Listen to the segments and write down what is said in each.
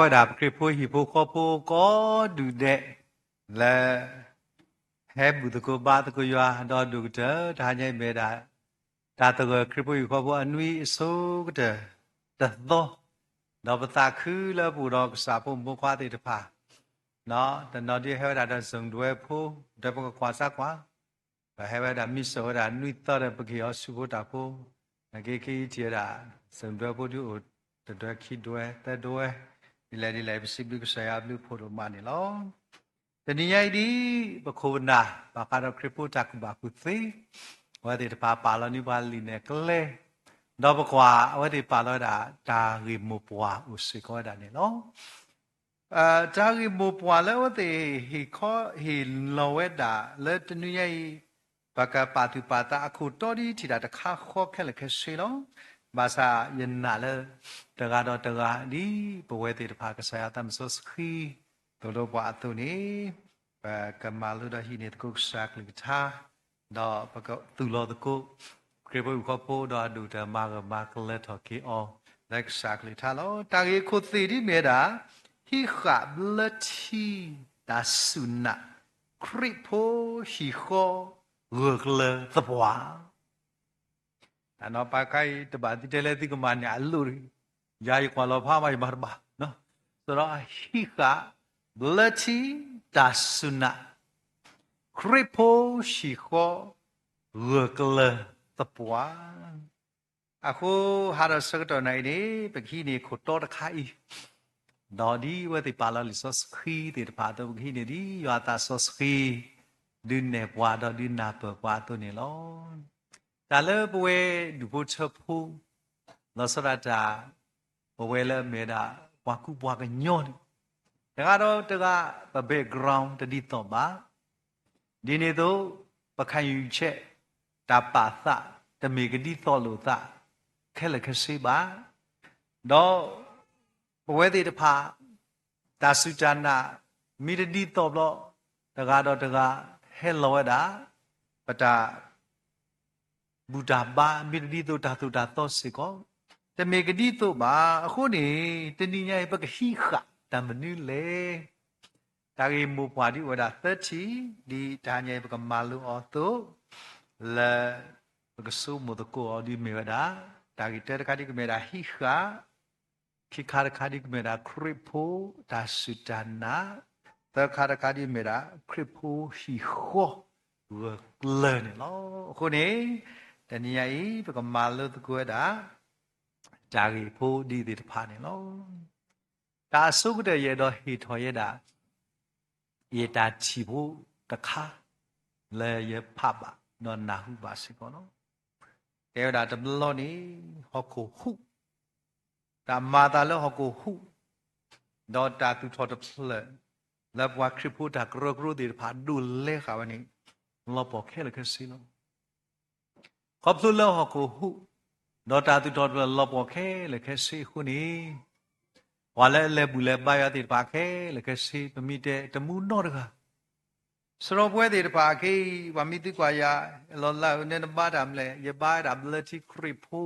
ဝဲဒၣ်ပခရံာ်ဖိဟံၣ်ဖိဃီဖိကိးဒူၣ်ဒဲး လၢ ဟဲဘူၣ်သကိးဘါသကိးယွၤ ဒီးဒိၣ်ကတၢၢ် တဟါညါအံၤမ့ၢ်ဝဲဒၣ် တၢ်သဂၢၢ်ခရံာ်ဖိဟံၣ်ဖိဃီဖိအနွံအဆိကတၢၢ်တသီ, ဒီးပသးခုလၢပအိၣ်ဒီးကစၢ်ဖိမိၢ်ဖိခွါသ့ၣ်တဖၣ်, တနီၤဒုးဟဲဝဲဒၣ်ဒီး Zoom ဒွဲဖိ, ဒီးပကကွၢ်စၢ်ကွၢ် ပဟဲဝဲဒၣ်မ့ၢ်စၢၤဝဲဒၣ်နွံသီဒီး ပကဟ့ၣ်အီၤဆူဖိတၢ်ဖိ, နာ်က့ခံအံၤထံၣ်ဝဲဒၣ် Zoom ဒွဲဖိဒုးအိၣ်တဒွဲခံဒွဲသၢဒွဲ, ဒ်လဲၣ်ဒ်လဲၣ် ပစံးဘျုးကစၢ်ယွၤအဘျုးအဖှိၣ်ဒိၣ်မးန့ၣ်လီၤ. တနံၤညါအံၤဒ် ပခိၣ်ပနၢ် ဘၣ်ဃးဒီးခရံာ်ဖိတၢ်ကူၣ်ဘၣ်ကူၣ်သ့, အဝဲသ့ၣ်တဖၣ်ပာ်လီၤန့ၢ်ပှၤလံာ်နဲၣ်ကျဲ, ဒီးပကွၢ်အဝဲသ့ၣ်ပာ်လီၤဝဲဒၣ် တၢ်ဂ့ၢ်မိၢ်ပှၢ်အိၣ်စ့ၢ်ကီးဝဲဒၣ်န့ၣ်လီၤ. တၢ်ဂ့ၢ်မိၢ်ပှၢ်လၢအဝဲသ့ၣ်ဟ့ၣ်ခီ ဟ့ၣ်လီၤဝဲဒၣ်လၢတနွံညါအံၤ, ပကပာ်သူၣ်ပာ်သးအခိၣ်တီဒ်ထံၣ်တၢ်တခါဃီခဲလၢာ်ခဲဆ့လီၤ. ဘၣ်ဆၣ်ယနာ်လၢ တဂၤဒီးတဂၤဒ် ပဝဲသ့ၣ်တဖၣ်ကစၢ်ယွၤသးစီဆှံ သိၣ်လိပှၤအသိးန့ၣ်, ပကမၤလိဒီးဟံးန့ၢ်သကိးကစၢ်ကလုၢ်ကထါ, ဒီးပကသူၣ်လီၤသကိး ခရံာ်ဖိဟံၣ်ဖိဃီဖိဒီးအဒိၣ်ကတၢၢ်မၤဂၢၢ်မၤကျၢၤထီၣ်က့ၤအီၤ လၢကစၢ်ကလုၢ်ကထါလီၤ. တၢ်ဂ့ၢ်ခိၣ်သ့ၣ်ဒ်မ့ၢ်ဝဲဒၣ် ဟံးဃာ်ဘျၢထံတၢ်စူၢ်နာ် ခရံာ်ဖိဟံၣ်ဃီဂၢၢ်ကျၢၤသပှၢ် တၢ်နီၤဖးခါအံၤ တဘၣ်သုတဲလၢသုကမၤန့ၢ်အလိၣ်, ယၤယကွၢ်လီၤဖးမး ယမၤတဘၣ်, ဒီးဟံးဃာ်ဘျၢထံတၢ်စူၢ်နာ် ခရံာ်ဖိဟံၣ်ဃီဂၢၢ်ကျၢၤသပှၢ်. အဃိ ဟးဒီးဆၢကတီၢ်နၤအံၤန့ၣ် ပကဟံးန့ၢ်ခိၣ်တီတခါအံၤ, ဒီးဒ်အဝဲသ့ၣ်ပာ်လီၤလံာ်စီဆှံသ့ၣ်တဖၣ်အသိး ပကဟံးန့ၢ်ဒ်ယွၤအသးစီဆှံ ဒုးနဲၣ်ပှၤဒီးဒုးနၢ်ပၢၢ်ပှၤအသိးန့ၣ်လီၤ. တၢ်လၢပဝဲဒူၣ်ဖိထၢဖိ လီၤဆီဒၣ်တၢ် ပဝဲလၢအမ့ၢ်ဝဲဒၣ်ပှၤကူပှၤကညီန့ၣ်, တဂၤဒီးတဂၤ ပ background တဒ်သိးဘၣ်. ဒ်န့ၣ်အသိး ပ ခံယူချက် တၢ်ပာ်သး တမ့ၢ်ကဒ်သိးလိာ်သး ခဲလၢာ်ခဲဆ့ဘၣ်. ဒီးပဝဲသ့ၣ်တဖၣ် တၢ်စူၢ်တၢ်နာ် မ့ၢ်တဒ်သိးဘျီ တဂၤဒီးတဂၤ ဟဲလီၤဝဲဒၣ် ပတၢ် ဘူၣ်တၢ်ဘါ မ့ၢ်တဒ်သိးတၢ်သိၣ်တၢ်သီစ့ၢ်ကီး, တမ့ၢ်ကဒ်သိးဘၣ်. အဃိန့ၣ် တနံၤညါအံၤ ပကဟံးဃာ်တၢ်မနုၤလဲၣ်. တၢ်ဂ့ၢ်မိၢ်ပှၢ်ဒ်အိၣ်ဝဲဒၣ်သၢထံၣ်, ဒ်တဟါညါအံၤ ပကမၤလိအီၤအသိး လၢ ပကဆိကမိၣ်သကိးအီၤဒ်မ့ၢ်ဝဲဒၣ်, တၢ်ဂ့ၢ်တၢတခါဒ်ကမ့ၢ်ဝဲဒၣ်ဟံးဃာ်, ခံခါတခါဒ်ကမ့ၢ်ဝဲဒၣ်ခရံာ်ဖိတၢ်စူၢ်တၢ်နာ်, သၢခါတခါဒ်မ့ၢ်ဝဲဒၣ် ခရံာ်ဖိဟံၣ်ဃီဂၢၢ်ကျၢၤန့ၣ်လီၤ. အဃိန့ၣ် တနံၤညါအံၤ ပကမၤလိသကိးဝဲဒၣ် တၢ်ဂ့ၢ်ဖိဒ်သ့ၣ်တဖၣ်န့ၣ်လီၤ. တၢ်အဆိကတၢၢ် ယအဲၣ်ဒိးဟ့ၣ်ထီၣ်ယဲဒၣ် ယတၢ်ထံၣ်ဖိတခါ လၢယဖးဘၣ်ဒီးနၢ်ဟူဘၣ်စ့ၢ်ကီးလီၤ. တဲဝဲဒၣ်တဘျီန့ၣ် ဟီၣ်ခိၣ်ဟူး, တၢ်မၤအသးလၢဟီၣ်ခိၣ်ဟူး, ဒီးတၢ်သူၣ်ထီၣ်တဖျၢၣ် လၢပှၤခရံာ်ဖိတၢ်ကရၢကရိသ့ၣ်တဖၣ်ဒိၣ်လဲဃာ်ဝဲန့ၣ် လီၤပှီၢ်ခဲလၢာ်ခဲဆ့လီၤ. ခီဖျိလၢဟီၣ်ခိၣ်ဟူး ဒီးတၢ်သူၣ်ထီၣ်တဖျၢၣ်လီၤပှီၢ်ခဲလၢာ်ခဲဆ့အဃိန့ၣ် ပှၤလၢအလဲၤဘူၣ်လဲၤဘါယွၤသ့ၣ်တဖၣ်ခဲလၢာ်ခဲဆ့ ပမ့ၢ်တဲတမူနီတဂၤ စရီပဝဲသ့ၣ်တဖၣ်အခဲအံၤ ပှၤမ့ၢ်သံကွၢ်ယၤ လီၤလးဧၢ နနဘါတၢ်မနုၤလဲၣ်, ယဘါဝဲဒၣ်ဘျၢထံခရံာ်ဖိ,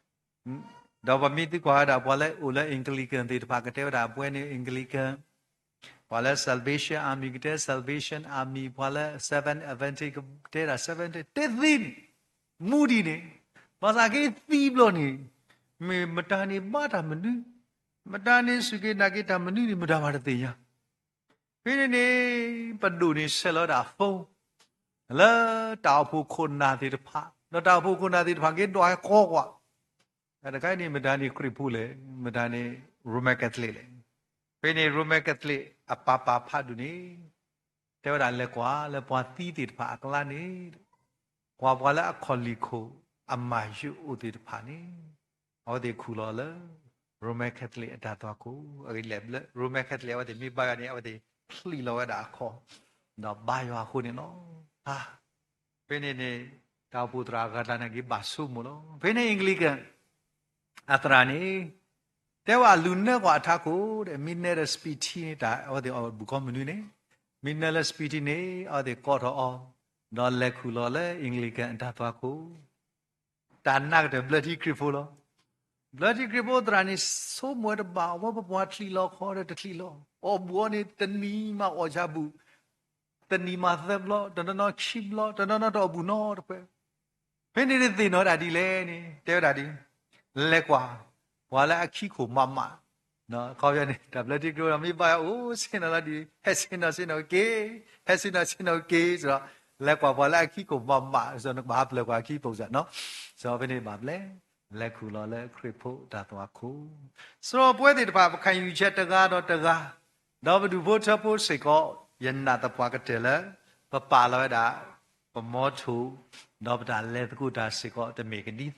ဒီးပှၤမ့ၢ်သံကွၢ်ဝဲဒၣ် ပှၤလၢအိၣ်လၢ Anglican သ့ၣ်တဖၣ် ကတဲဝဲဒၣ်ပဝဲန့ၣ် Anglican, ပှၤလၢ Salvation Army ကတဲ Salvation Army, ပှၤလၢ Seventh Adventist ကတဲဒၣ် Seventh Day, တဲသ့န့ၣ်, မူဒံးန့ၣ်, ဘၣ်ဆၣ်က့သံဘျီန့ၣ် မ့ၢ်မတၤန့ၣ်ဘါတၢ်မနုၤ, မတၤန့ၣ်စူၢ်က့ၤနာ်က့ၤတၢ်မနုၤန့ၣ် မတၤဘၣ်တသ့ၣ်ညါ ဖဲန့ၣ်န့ၣ် ပဒိၣ်န့ၣ်ဆဲးလီၤဝဲဒၣ် phone လၢတၢ်အိၣ်ဖှိၣ်ခိၣ်နၢ်သ့ၣ်တဖၣ်, ဒီးတၢ်အိၣ်ဖှိၣ်ခိၣ်နၢ်သ့ၣ်တဖၣ်က့ၤဒွးဟဲကိးကွၢ်, တၢ်တခါအံၤန့ၣ် မတၤန့ၣ်ခရံာ်ဖိလဲၣ်, မတၤန့ၣ် Roman Catholic လဲၣ်. ဖဲန့ၣ် Roman Catholic အပၢ်ပၢ်ဖးဒိၣ်န့ၣ် တဲဝဲဒၣ်လဲၤကွၢ်လၢပှၤသံသ့ၣ်တဖၣ်အကျါန့ၣ် ကွၢ်ပှၤလၢအခီၣ်လံၢ်ခိၣ်အမၤယိးအိၣ်သ့ၣ်တဖၣ်န့ၣ် အဝဲသ့ၣ်ခူၣ်လီၤလၢ Roman Catholic အတၢ်သွၣ်ခိၣ်, အဂ့ၢ်လဲၣ် Roman Catholic အဝဲသ့ၣ်မ့ၢ်ဘါယွၤန့ၣ် အဝဲသ့ၣ်ချံးလီၤဝဲဒၣ်အခီၣ်, ဒီးဘါယွၤအဃိန့ၣ်လီၤ. ဖဲန့ၣ်န့ၣ် တၢ်အိၣ်ဖှိၣ်သရၣ်အဂၤတဂၤန့ၣ်က့ၤဘၣ်ဆိကမိၣ်လီၤ. ဖဲန့ၣ် Anglican အသရၣ်န့ၣ် တဲဝဲအလူၤနၢကွၢ်အထးခိၣ်ဒီး မ့ၢ်နၢလၢ Spiti န့ၣ် တၢ်အဝဲသ့ၣ်အီၣ်ဘူၣ်ခီမနုၤန့ၣ်, မ့ၢ်နၢလၢ Spiti န့ၣ် အဝဲသ့ၣ်ကိးထီၣ်အီၤ, ဒီးလဲၤခူၣ်လီၤလၢ Anglican အတၢ်သွၣ်ခိၣ်, တၢ်နးကတၢၢ်ဘျၢထံခရံာ်ဖိလီၤ. ဘျၢထံခရံာ်ဖိသရၣ်န့ၣ် ဆိကမိၣ်ဝဲတဘၣ် အဝဲပပှၤချံးလီၤခီဒီးတချံးလီၤ, အီၣ်ဘူၣ်အီၤန့ၣ် တနံၤမးအီၣ်ဆၣ်ဘူၣ်, တနံၤမးသၢဘျီ, တနီၤနီၤခံဘျီ, တနီၤနီၤတအီၣ်ဘူၣ်နီတဖဲ ဖဲန့ၣ်န့ၣ်သ့ၣ်နီၣ်ဝဲဒၣ်ဒ်လဲၣ်န့ၣ် တဲဝဲဒၣ်ဒ်, လဲၤကွၢ် ပှၤလၢအခံခိၣ်မးမး, ခီပညီန့ၣ် တၢ်ဘျၢထံခရံာ်ဖိဒီး မ့ၢ်ဘၣ်ယၤအိၣ်ဆ့ၣ်နီၤလီၤဒ်, ဟဲဆ့ၣ်နီၤဆ့ၣ်နီၤက့ၤ, ဟဲဆ့ၣ်နီၤဆ့ၣ်နီၤက့ၤ စ့ၢ်ဒီး လဲၤကွၢ်ပှၤလၢအခံခိၣ်မးမး, စ့ၢ်နကဘၣ်ဟးပျၢၤကွၢ်ခံပိၣ်စ့ၢ်နီၤ, စ့ၢ်ဖဲန့ၣ်ဘၣ်ဘျဲၣ်, လဲၤခူၣ်လီၤလၢခရံာ်ဖိတၢ်သွၣ်ခိၣ်, စ့ၢ်ဒီးပဝဲသ့ၣ်တဖၣ် ပခံယူချက်တဂၤဒီးတဂၤ ဒီးပဒူၣ်ဖိထၢဖိစ့ၢ်ကီး ယနာ်သပှၢ်ကတၢၢ်လၢ ပပာ်လီၤဝဲဒၣ် ပမီထိၣ်, ဒီးပတၢ်လဲၤသကိးတၢ်စ့ၢ်ကီး တမ့ၢ်ကဒ်သိး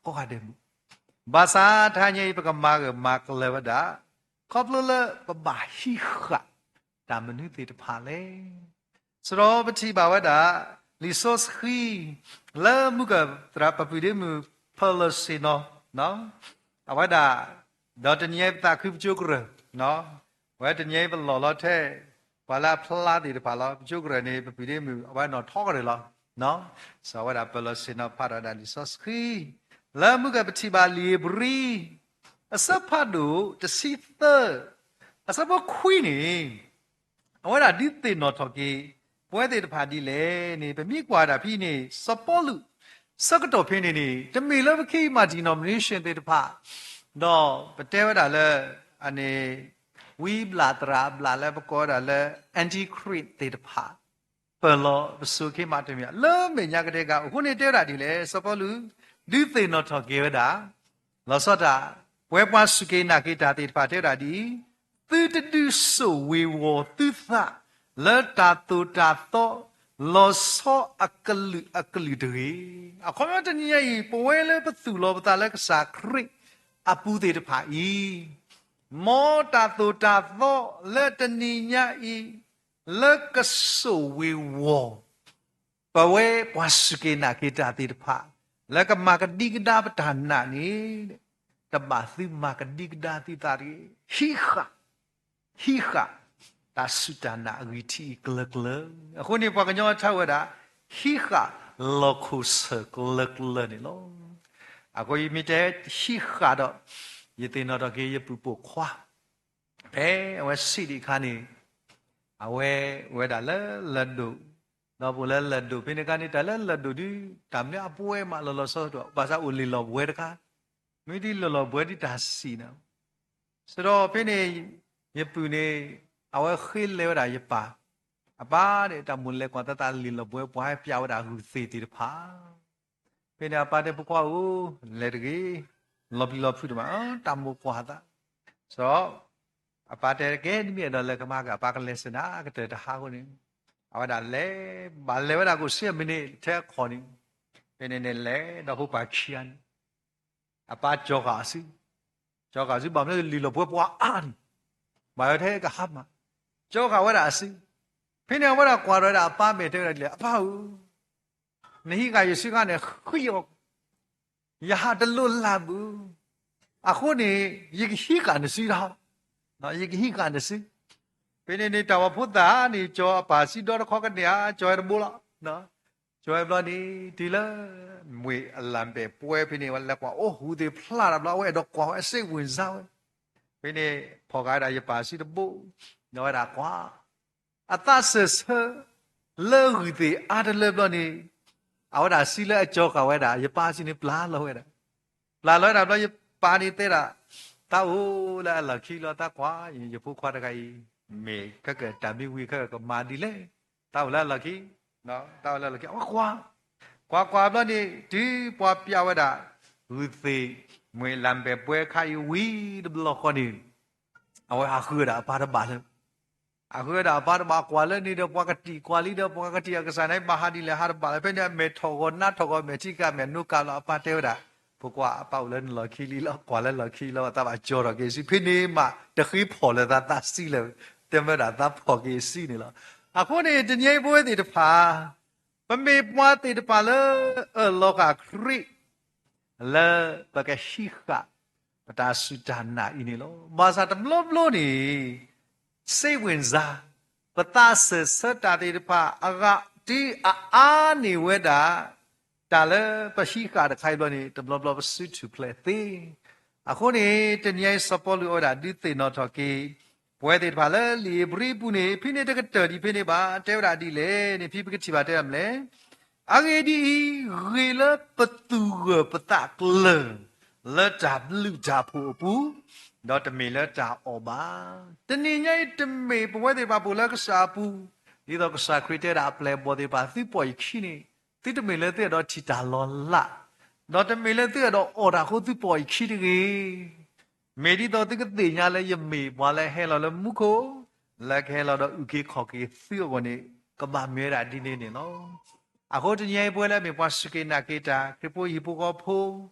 ကိးဂၤဒဲးမုၢ်, ဘၣ်ဆၣ်တဟါညါအံၤ ပကမၤဂၢၢ်မၤကျၢၤဝဲဒၣ် ခီဖျိလၢပဘၣ်ဟံးဃာ် တၢ်မနုၤသ့ၣ်တဖၣ်လဲၣ် စ့ၢ်ဒီးပထံၣ်ဘၣ်ဝဲဒၣ် လံာ်စီဆှံ လၢမုၢ်ကၢၢ်သရၣ်ပပုၢ်ဒ့မုၣ် ပၢၤလီၢ်ဆ့ၣ်နီၤ, အဝဲဒၣ်, ဒီးတနံၤအံၤပသးခုပကၠိကရၢၢ်, အဝဲတနံၤအံၤပလီၢ်လီၤထဲ ပှၤလၢအဖျါသ့ၣ်တဖၣ်လီၤ. ပကၠိကရၢၢ်န့ၣ် ပပုၢ်ဒ့မုၣ် အဝဲနီၣ်ထီကရၢၢ်လီၤ. စ့ၢ်ဝဲဒၣ်ပၢၤလီၢ်ဆ့ၣ်နီၤဖးထီၣ်ဝဲဒၣ်လံာ်စီဆှံ လၢမုၢ်ကၢၢ်ပထံၣ်ဘၣ်လံာ်ဧ့ၤဘြံၤ အဆၢဖးဒိၣ်တဆံသၢ အဆၢဖိခွံန့ၣ် အဝဲဒၣ်ဒုးသ့ၣ်နီၣ်ထီၣ်က့ၤ ပဝဲသ့ၣ်တဖၣ်ဒ်လဲၣ်န့ၣ် ပမ့ၢ်ကွၢ်ဒၣ်ဖဲန့ၣ် စီၤပီလူး ဆၢကတီၢ်ဖဲန့ၣ်န့ၣ် တမ့ၢ်လၢပခ့မၤ denomination သ့ၣ်တဖၣ် ဒီးပတဲဝဲဒၣ်လၢ အန့ၣ် ဝံဘျၣ်သရၣ်အဘျၣ်လၢပကိးဝဲဒၣ်လၢ antichrist သ့ၣ်တဖၣ် ပၢၤလီၢ်ပစိၤခ့မးတမ့ၢ် လၢမဲာ်ညါကတဲာ်ကတီၤ အဃိန့ၣ်တဲဝဲဒၣ်ဒ်လဲၣ် စီၤပီလူး ဒုးသ့ၣ်နီၣ်ထီၣ်က့ၤဝဲဒၣ် လီၤဆီဒၣ်တၢ် ပဝဲပှၤစူၢ်က့ၤနာ်က့ၤတၢ်သ့ၣ်တဖၣ်တဲဝဲဒၣ်ဒ်အံၤ, သုတဒုးစိာ်ဝ့ၤဝီၤသုသး လၢတၢ်သိၣ်တၢ်သီ လီၤဆီအကလုာ်အကလုာ်တဂ့ၤ. အခီပညီတနံၤညါအံၤ ပဝဲလၢပသူၣ်လီၤပသးလၢကစၢ်ခရံာ်အပူၤသ့ၣ်တဖၣ်အံၤ, မ်တၢ်သိၣ်တၢ်သီလၢတနံၤညါအံၤ လၢကစိာ်ဝ့ၤဝီၤ ပဝဲပှၤစူၢ်က့ၤနာ်က့ၤတၢ်သ့ၣ်တဖၣ် လၢကမၤကဒံကဒါပတၢ်နာ်န့ၣ် တဘၣ်သုမၤကဒံကဒါသုသးတဂ့ၤ. ဟံးဃာ်, ဟံးဃာ် တၢ်စူၢ်တၢ်နာ်အဂံၢ်ထံးအံၤကျၢၤကျၢၤ. အဃိန့ၣ် ပှၤကညီအထါဝဲဒၣ် ဟံးဃာ်လီၢ်ခိၣ်ဆၢၣ်ကျၢၤကျၢၤန့ၣ်လီၤ. အဃိယမ့ၢ်တဲဟံးဃာ်ဒီး ယသ့ၣ်နီၣ်ထီၣ်က့ၤယပုၢ်ပိာ်ခွါ ဖဲအဝဲဆံးဒံးအခါန့ၣ် အဝဲအိၣ်ဝဲဒၣ်လၢလၢၢ်ဒိၣ်, ဒီးပအိၣ်လၢလၢၢ်ဒိၣ်ဖဲန့ၣ်အခါန့ၣ် တၢ်လၢလၢၢ်ဒိၣ်ဒုး တၢ်မနုၤအပှဲၤမးလီၤလီၤဆီဆီ ဘၣ်ဆၣ်အိၣ်လံာ်လီၢ်ဘှဲတခါ, မ့ၢ်ဒ်လံာ်လီၢ်ဘှဲဒ်တၢ်စံးန့ၣ်, စ့ၢ်ဒီးဖဲန့ၣ် ယပုၢ်န့ၣ် အဝဲဃ့လဲၤဝဲဒၣ်ယပၢ်, အပၢ်န့ၣ် တၢ်မိၣ်လဲၤကွၢ်သးသးလံာ်လီၢ်ဘှဲ ပှၤဟဲပျးဝဲဒၣ်ဂုၢ်သ့ၣ်သ့ၣ်တဖၣ် ဖဲန့ၣ်အပၢ်တဲဖိခွါဧၢ, လဲၤတဂ့ၤ, လီၤပျံၤလီၤဖုးတမး, တၢ်မိၣ်ကွၢ်သး, စ့ၢ် အပၢ်တဲကဲ နမ့ၢ်အဲၣ်ဒိးလဲၤကမၤက့ၤ အပၢ်ကလဲၤစၢၤနၤကတၢၢ်တဟါအဃိန့ၣ်, အဝဲဒၣ်လဲၤ, ဘၣ်လဲၤဝဲဒၣ်ကိးဆံအမံးနံးထဲအခီၣ်န့ၣ်, ဖဲန့ၣ်န့ၣ်လဲၤဒီးဖိပၢ်ခံဂၤန့ၣ်, အပၢ်ကၠီဃာ်အစု, ကၠီဃာ်အစု ဘၣ်မနုၤလံာ်လီၢ်ဘှဲပှၤအါန့ၣ်, ဘၣ်ဝဲထဲကဟါမး, ကၠီဃာ်ဝဲဒၣ်အစု, ဖဲန့ၣ်အဝဲဒၣ်ကွၢ်ဒီးဝဲဒၣ်အပၢ်မဲာ်တဲဝဲဒၣ်ဒ်လဲၣ်, အပၢ်ဧၢ နဟံးဃာ်ယစုခါန့ၣ် ဃံအီၤ, ယဟးတလိၣ်လၢ်ဘၣ်, အဃိန့ၣ် ယကဟံးဃာ်နစုဒီး, ယကဟံးဃာ်နစု, ဖဲန့ၣ်န့ၣ် တၢ်ဝဲဖိသၣ်န့ၣ် ကၠီအပၢ်စုဒီတခီကန့ၢ်ဧါ, ကၠီဝဲတဘိလီၤ, ကၠီဝဲဘျီန့ၣ် တုၤလၢ မွေအလၣ်ဘဲၣ်ပွဲဖဲန့ၣ် ဝဲလဲၤကွၢ်အိၣ် ဂုၢ်သ့ၣ်ဖျါတၢ်ဘျီ အဝဲအဲၣ်ဒိးကွၢ်ဝဲ စိတ်ဝင်စားဝဲ, ဖဲန့ၣ် ဖီၣ်ဃာ်ဝဲဒၣ်ယပၢ်စုတဘိ, ဒီးဝဲဒၣ်ကွၢ် အသးစၢၢ်ဆၢ လၢဂုၢ်သ့ၣ်အါတလၢဘျီန့ၣ်, အဝဲဒၣ်စုလၢအကၠီဃာ်ဝဲဒၣ် ယပၢ်စုန့ၣ် ပျၢ်လီၤဝဲဒၣ်, ပျၢ်လီၤဝဲဒၣ်ဘျီ ယပၢ်န့ၣ်တဲဒၣ်, သးအိၣ်လၢအလီၢ်ခံလီၤ သးကွၢ် ယဖိခွါတဂၤအံၤ, မ့ၢ်ခဲကတၢ်မ့ၢ်ဝံၤခဲကမၤဒ်လဲၣ်, သးအိၣ်လၢအလီၢ်ခံ, သးအိၣ်လၢအလီၢ်ခံ အဝဲကွၢ်, ကွၢ်ကွၢ်ဘျီန့ၣ် တုၤပှၤပျးဝဲဒၣ် ဂုၢ်သ့ၣ် မွေအလၣ်ဘဲၣ်ပွဲခါအံၤဝံၤတဘျီဃီန့ၣ်, အဝဲဟးဃုဝဲဒၣ်အပၢ်တဘၣ်လၢ အဃုဝဲဒၣ်အပၢ်တဘၣ်ကွၢ်လၢန့ၣ်ဒီး ပှၤကတံာ်ကွၢ်လံဒီး ပှၤကတံာ်အကစၢ်န့ၣ် ဘၣ်ဟးဒ်လဲၣ်ဟးတဘၣ်လၢ ဖဲန့ၣ်အမဲာ်ထီၣ်ဂီၤနါထီၣ်ဂီၤ အမဲာ်ထံကၢ်မဲာ်နိကၢ်လီၤ အပၢ်တဲဝဲဒၣ်, ဖိခွါ အပၢ်အိၣ်လၢနလီၢ်ခံလံလီၤ ကွၢ်လၢလီၢ်ခံလီၤ သးဘၣ်ကၠီထီၣ်က့ၤစု ဖဲန့ၣ်မး တဃ့ဖီၣ်လၢသးသးစုလၢၤ, တဲမ့ၢ်ဒၣ်သးဖီၣ်က့ၤစုန့ၣ်လီၤ. အဃိန့ၣ် တနံၤအံၤပဝဲသ့ၣ်တဖၣ် ပမ့ၢ်ပှၤသ့ၣ်တဖၣ်လၢ အၢၣ်လီၤဃာ်ခရံာ် လၢပကဟံးဃာ် ပတၢ်စူၢ်တၢ်နာ်အံၤန့ၣ်လီၤ. ဘၣ်ဆၣ်တဘျီဘျီန့ၣ် စိတ်ဝင်စား ပသးစၢၢ်ဆၢတၢ်သ့ၣ်တဖၣ် အဂၤတုၤအအါန့ၢ်ဝဲဒၣ် တၢ်လၢပဟံးဃာ်တခါအံၤဘျီန့ၣ် တဘျီဘျီပစုထူၣ်ဖျဲးသ့, အဃိန့ၣ် တနံၤညါအံၤ စီၤပီလူးအဝဲဒၣ်ဒုးသ့ၣ်နီၣ်ထီၣ်က့ၤ ပဝဲသ့ၣ်တဖၣ်လၢလံာ်ဧ့ၤဘြံၤအပူၤန့ၣ် ဖဲန့ၣ်တကတၢၢ်ဒံးဖဲန့ၣ်ဘၣ်, တဲဝဲဒၣ်ဒ်လဲၣ်န့ၣ် ဖဲပကထံၣ်ဘၣ်တဲဒၣ်မနုၤလဲၣ်. အဂ့ၢ်ဒ်အံၤ, ဂ့ၤလၢပသူၣ်ဂၢၢ်ပသးကျၢၤ လၢတၢ်ဘျုးတၢ်ဖှိၣ်အပူၤ, ဒီးတမ့ၢ်လၢတၢ်အီၣ်ဘၣ်. တနံၤညါအံၤ တမ့ၢ်ပဝဲသ့ၣ်တဖၣ်ပအိၣ်လၢကစၢ်အပူၤ, ဒ်သိးကစၢ်ခရံာ်တဲဒၣ်အပျဲၢ်အဘီၣ်သ့ၣ်တဖၣ် သုပိာ်ယခံန့ၣ်, သုတမ့ၢ်လၢသုအဲၣ်ဒိးထံၣ်တၢ်လီၤလး, ဒီးတမ့ၢ်လၢသုအဲၣ်ဒိးအီၣ်တၢ်ဃိသုပိာ်ယခံတဂ့ၤ. မ့ၢ်ဒ်သိးသုကသ့ၣ်ညါလၢယမ့ၢ်ပှၤလၢဟဲလီၤလၢမူခိၣ်, လၢကဟဲလီၤဒီးအုၣ်က့ၤခီၣ်က့ၤသုအဂီၢ်န့ၣ် ကဘၣ်မ့ၢ်ဝဲဒၣ်ဒ်န့ၣ်န့ၣ်လီၤ. အဃိတနံၤညါအံၤ ပဝဲလၢအမ့ၢ်ပှၤစူၢ်က့ၤနာ်က့ၤတၢ် ခရံာ်ဖိဟံၣ်ဖိဃီဖိ,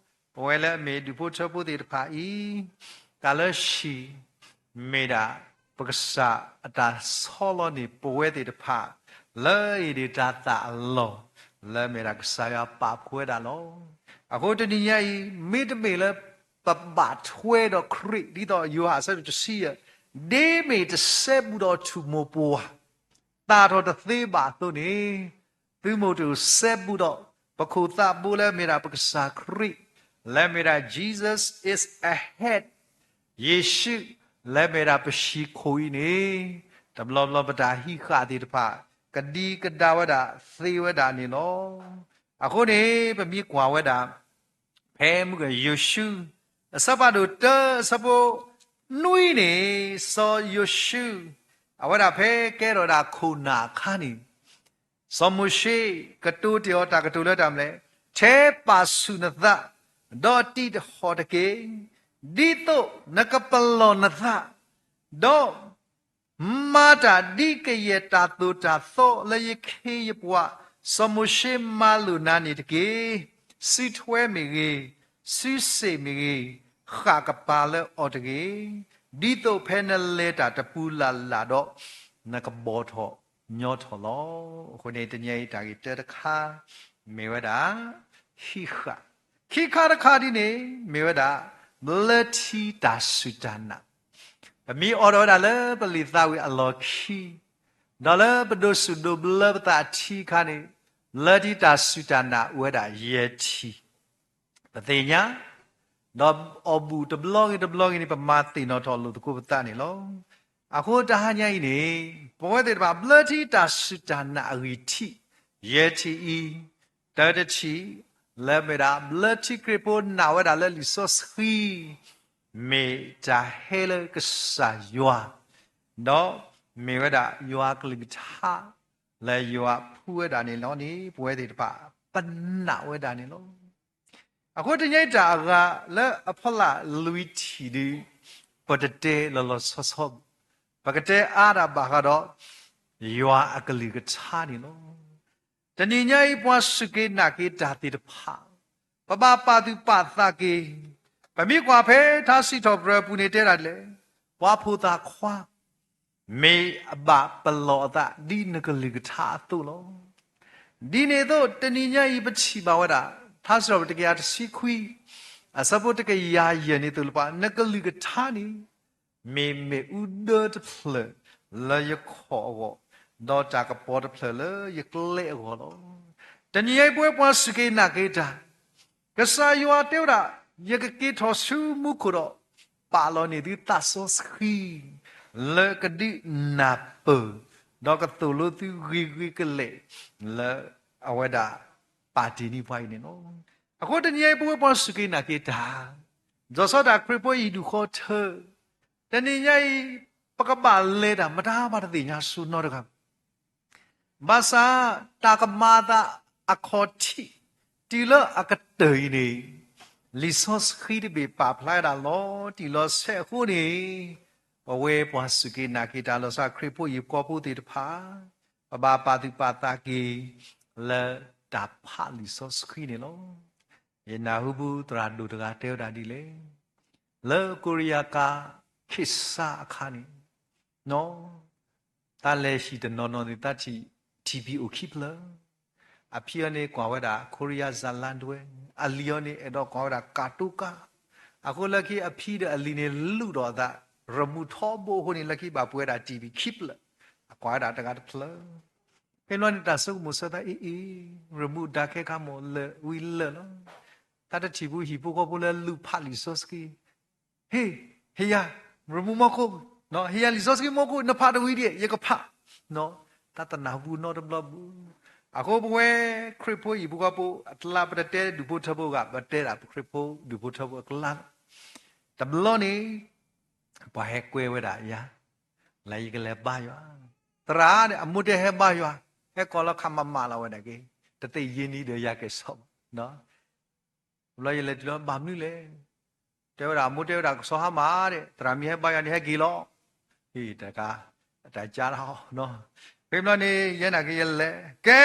ပဝဲလၢအမ့ၢ်ဒူၣ်ဖိထၢဖိသ့ၣ်တဖၣ်အံၤ, တၢ်လၢဟံၣ် မ့ၢ်ဒၣ် ပကစၢ်အတၢ်ဆီလီၤန့ၢ်ပဝဲသ့ၣ်တဖၣ် လၢအံၤဒၣ်တၢ်သးအလီၢ် လၢမ့ၢ်ဒၣ်ကစၢ်ယွၤပာ်ဖှိၣ်ဝဲဒၣ်လီၤ. အဃိတနံၤညါအံၤ မ့တမ့ၢ်လၢပဘၣ်ထွဲဒီးခရံာ် ဒ်သိးယိၤဟၣ်အဆၢဒိၣ်တဆံယဲၢ်, ဒ်မ့ၢ်တစဲဘူးဒီးထူၣ်မိၢ်ပှၢ် သၣ်ထီၣ်တသ့ဘၣ်အသိးန့ၣ်, သုမိၢ်တအိၣ်စဲဘူးဒီး ပခိၣ်သးဘိလၢမ့ၢ်ဒၣ်ပကစၢ်ခရံာ်, လၢမ့ၢ်ဒၣ် Jesus is ahead, ယ့ၣ်ၡူး လၢမ့ၢ်ဒၣ်ပဟံၣ်ခိၣ်အံၤန့ၣ်, တဘျီဘျီပတၢ်ဟံးဃာ်သ့ၣ်တဖၣ် ကဒံကဒါဝဲဒၣ်သ့ဝဲဒၣ်န့ၣ်လီၤ. အဃိန့ၣ် ပမ့ၢ်ကွၢ်ဝဲဒၣ် ဖဲမုၢ်ကယိၤၡူ အဆၢဖးဒိၣ်တၢ အဆၢဖိနွံန့ၣ်, စီၤယိၤၡူ အဝဲဒၣ်ဖဲကဲထီၣ်ဒၣ်ခိၣ်နၢ်အခါန့ၣ်, စီၤမိၤၡ့ ကတိၤတ့ၢ်အီၤတၢ်ကတိၤလၢတၢ်မနုၤလဲၣ်, ထဲပာ်ဆူၣ်နသး, ဒီးတံးတဟီၣ်တက့ၢ်, ဒ်သိးနကပလီၢ်နသး, ဒီး မၤတၢ်ဒ်ကယဲၢ်တၢ်သိၣ်တၢ်သီလၢယခ့ယပှၤ စီၤမိၤၡ့မၤလိာ်နၤန့ၣ်တက့ၢ်. စုထွဲမ့ၢ်ဂ့ၤ, စုစ့ၣ်မ့ၢ်ဂ့ၤ, ဃၣ်ကပၤလၢအီၤတဂ့ၤ, ဒ်သိးဖဲနလဲၤတၢ်တပူၤလၢ်လၢ်ဒီး နကဘီၣ်ထီၣ်ညီထီၣ်လီၤ. အဃိန့ၣ် တနံၤအံၤတၢ်ဂ့ၢ်တၢတခါ မ့ၢ်ဝဲဒၣ် ဟံးဃာ်, ခံခါတခါဒ်န့ၣ် မ့ၢ်ဝဲဒၣ် ဘျၢထံတၢ်စူၢ်တၢ်နာ် ပမ့ၢ်အိးထီၣ်ဝဲဒၣ်လၢပလံာ်သးဝံၣ်အလီၢ်ခံ, ဒီးလၢပဒိးစူၢ်ဒိးဘျၢပသးအထံအခါန့ၣ်, လၢထံတၢ်စူၢ်တၢ်နာ်အိၣ်ဝဲဒၣ်ယဲၢ်ထံၣ်, ပသ့ၣ်ညါ, ဒီးအီၣ်ဘူၣ်တဘျီဂ့ၤတဘျီဂ့ၤန့ၣ် ပမၤသ့ၣ်နီၣ်ထီၣ်လိာ်သကိးပသးန့ၣ်လီၤ. အဃိတဟါညါအံၤန့ၣ်, ပဝဲသ့ၣ်တဖၣ်ဘျၢထံတၢ်စူၢ်တၢ်နာ်အဂံၢ်ထံး, ယဲၢ်ထံၣ်အံၤ, တၢတထံၣ်, လၢမ့ၢ်ဒၣ် ဘျၢထံခရံာ်ဖိနာ်ဝဲဒၣ်လၢလံာ်စီဆှံ မ့ၢ်တၢ်ဟဲလၢကစၢ်ယွၤ, ဒီးမ့ၢ်ဝဲဒၣ်ယွၤအကလုၢ်ကထါ လၢယွၤဖှူဝဲဒၣ်န့ၣ်လီၤန့ၣ် ပဝဲသ့ၣ်တဖၣ် ပနာ်ဝဲဒၣ်န့ၣ်လီၤ. အဃိတနံၤအံၤတၢ်အဂၤလၢအဖီလာ်လွံၢ်ထံၣ်ဒီး ပတတဲလီၤလီၤဆီဆီဘၣ်, ပကတဲအါဒၣ်ဘၣ်ဃးဒီး ယွၤအကလုၢ်ကထါန့ၣ်လီၤ. တနံၤညါအံၤ ပှၤစူၢ်က့ၤနာ်က့ၤတၢ်သ့ၣ်တဖၣ် ပဘၣ်ပာ်သူၣ်ပာ်သးက့ၤ, ပမ့ၢ်ကွၢ်ဖဲထါစံးထီၣ်ပတြၢၤအပူၤန့ၣ်တဲဒၣ်ဒ်လဲၣ်, ပှၤဖိသၣ်ခွါ မ့ၢ်အဘၣ်ပလီၢ်အသးဒ်နကလုၢ်ကထါအသိးလီၤ. ဒ်န့ၣ်အသိး တနံၤညါအံၤပထံၣ်ဘၣ်ဝဲဒၣ် ထါစံးထီၣ်ပတြၢၤတကယၤတဆံခွံ အဆၢဖိတကယၤယဲၢ်န့ၣ်သိးလၢပှၤ နကလုၢ်ကထါန့ၣ် မ့ၢ်မ့ၣ်အူဒၢတဖျၢၣ်လၢယခီၣ်အဂီၢ်, ဒီးတၢ်ကပီၤတဖျၢၣ်လၢယကျဲအဂီၢ်လီၤ. တနံၤညါအံၤပဝဲပှၤစူၢ်က့ၤနာ်က့ၤတၢ် ကစၢ်ယွၤတဲဝဲဒၣ်, ယကက့ၤထီၣ်ဆူမူခိၣ်ဒီး ပာ်လီၤန့ၢ်သုသးစီဆှံ လၢကဒုးနၢ်ပၢၢ်, ဒီးကသိၣ်လိသုဂ့ၤဂ့ၤကလဲာ် လၢအဝဲဒၣ်ပာ်တ့ၢ်န့ၢ်ပှၤအံၤန့ၣ်လီၤ. အဃိတနံၤအံၤပဝဲပှၤစူၢ်က့ၤနာ်က့ၤတၢ်, ဒ်သိးတၢ်ခရံာ်ဖိအံၤဒူၣ်ဃီထၢ, တနံၤညါအံၤ ပကဘၣ်လဲၤတၢ်မတၤမၤတသ့ၣ်ညါစိနီတဂၤ ဘၣ်ဆၣ်တၢ်ကမၤအသးအခီၣ်ထံး တုၤလၢအကတၢၢ်အံၤန့ၣ်, လံာ်စီဆှံတဘ့ၣ်ပာ်ဖျါဝဲဒၣ်လီၤတံၢ်လီၤဆဲးအဃိန့ၣ်, ပဝဲပှၤစူၢ်က့ၤနာ်က့ၤတၢ်လီၤဆီခရံာ်ဖိအံၤ ပှၤဖိသ့ၣ်တဖၣ်, ပဘၣ်ပာ်သူၣ်ပာ်သးက့ၤ လၢတၢ်ဖးလံာ်စီဆှံန့ၣ်လီၤ. ယနၢ်ဟူပူၤသရၣ်ဒိၣ်တဂၤတဲဝဲဒၣ်ဒ်လဲၣ်, လၢကိရံယါကါ ခေတ်စားအခါန့ၣ် တၢ်လဲၤဟံၣ်တနီၤနီၤန့ၣ် တၢ်ထံၣ် TV အိၣ်ခံဖျၢၣ်, အဖံအီၤန့ၣ်ကွၢ်ဝဲဒၣ် ခိရံယါဇာတ်လမ်းတွဲ, အလံၤအီၤန့ၣ်အဲၣ်ဒိးကွၢ်ဝဲဒၣ် ကာတိုကါ, အဃိလၢခံအဖံဒီးအလံၤန့ၣ်လူၣ်ဒီးအသး, ရမူးထီဘိအဃိန့ၣ် လၢခံဘၣ်ပှဲၤဝဲဒၣ် TV ခံဖျၢၣ်, အကွၢ်ဝဲဒၣ်တဂၤတဖျၢၣ် ဖဲန့ၣ်န့ၣ် တၢ်ဆိကမိၣ်ဆၢသးအ့ၣ်အ့ၣ်, ရမူးဒါခဲခါမ့ၢ်လၢာ်ဝံၤလၢာ်လီၤ. တၢ်တထံၣ်ပူၤဟံၣ်ဖိဃီဖိလၢလူၤဖးလံာ်စီဆှံ, ဟ့ၣ်, ဟ့ၣ်ယၤ, ရမူမီၢ်ခိၣ်, ဟ့ၣ်ယၤလံာ်စီဆှံမီၢ်ခိၣ် နဖးတဝံၤဒံး ယကဖး, တၢ်တနၢ်ဟူနီတဘျီပူၤ. အဃိပဝဲခရံာ်ဖိဟံၣ်ဖိဃီဖိအကျါ ပတတဲဒူၣ်ဖိထၢဖိဂၤ ပတဲဒၣ်ပခရံာ်ဖိဒူၣ်ဖိထၢဖိအကျါလီၤ. တဘျီန့ၣ် ပှၤဟဲကွဲဝဲဒၣ်ယၤ, လၢယကလဲၤဘါယွၤ, သရၣ်န့ၣ် အမိၢ်တဲဟဲဘါယွၤ, ဟဲကိးလီၤခးမးမးလီၤဝဲဒၣ်က့, တသ့ၣ်ယ့ၢ်နံၤဒီးယၤကဲၤဆီဘၣ် တဘျီယလဲၤတုၤလီၤ ဘၣ်မနုၤလဲၣ်. တဲဝဲဒၣ် အမိၢ်တဲဝဲဒၣ် ကဆီဟါမၢ်ဒဲး သရၣ်မ့ၢ်ဟဲဘါယွၤန့ၣ် ဟဲက့ၤလီၤ. တကး, တၢ်ကါတဟီ, ဖဲဘျီန့ၣ် ယဲနာ်က့ၤယလဲၤကဲ,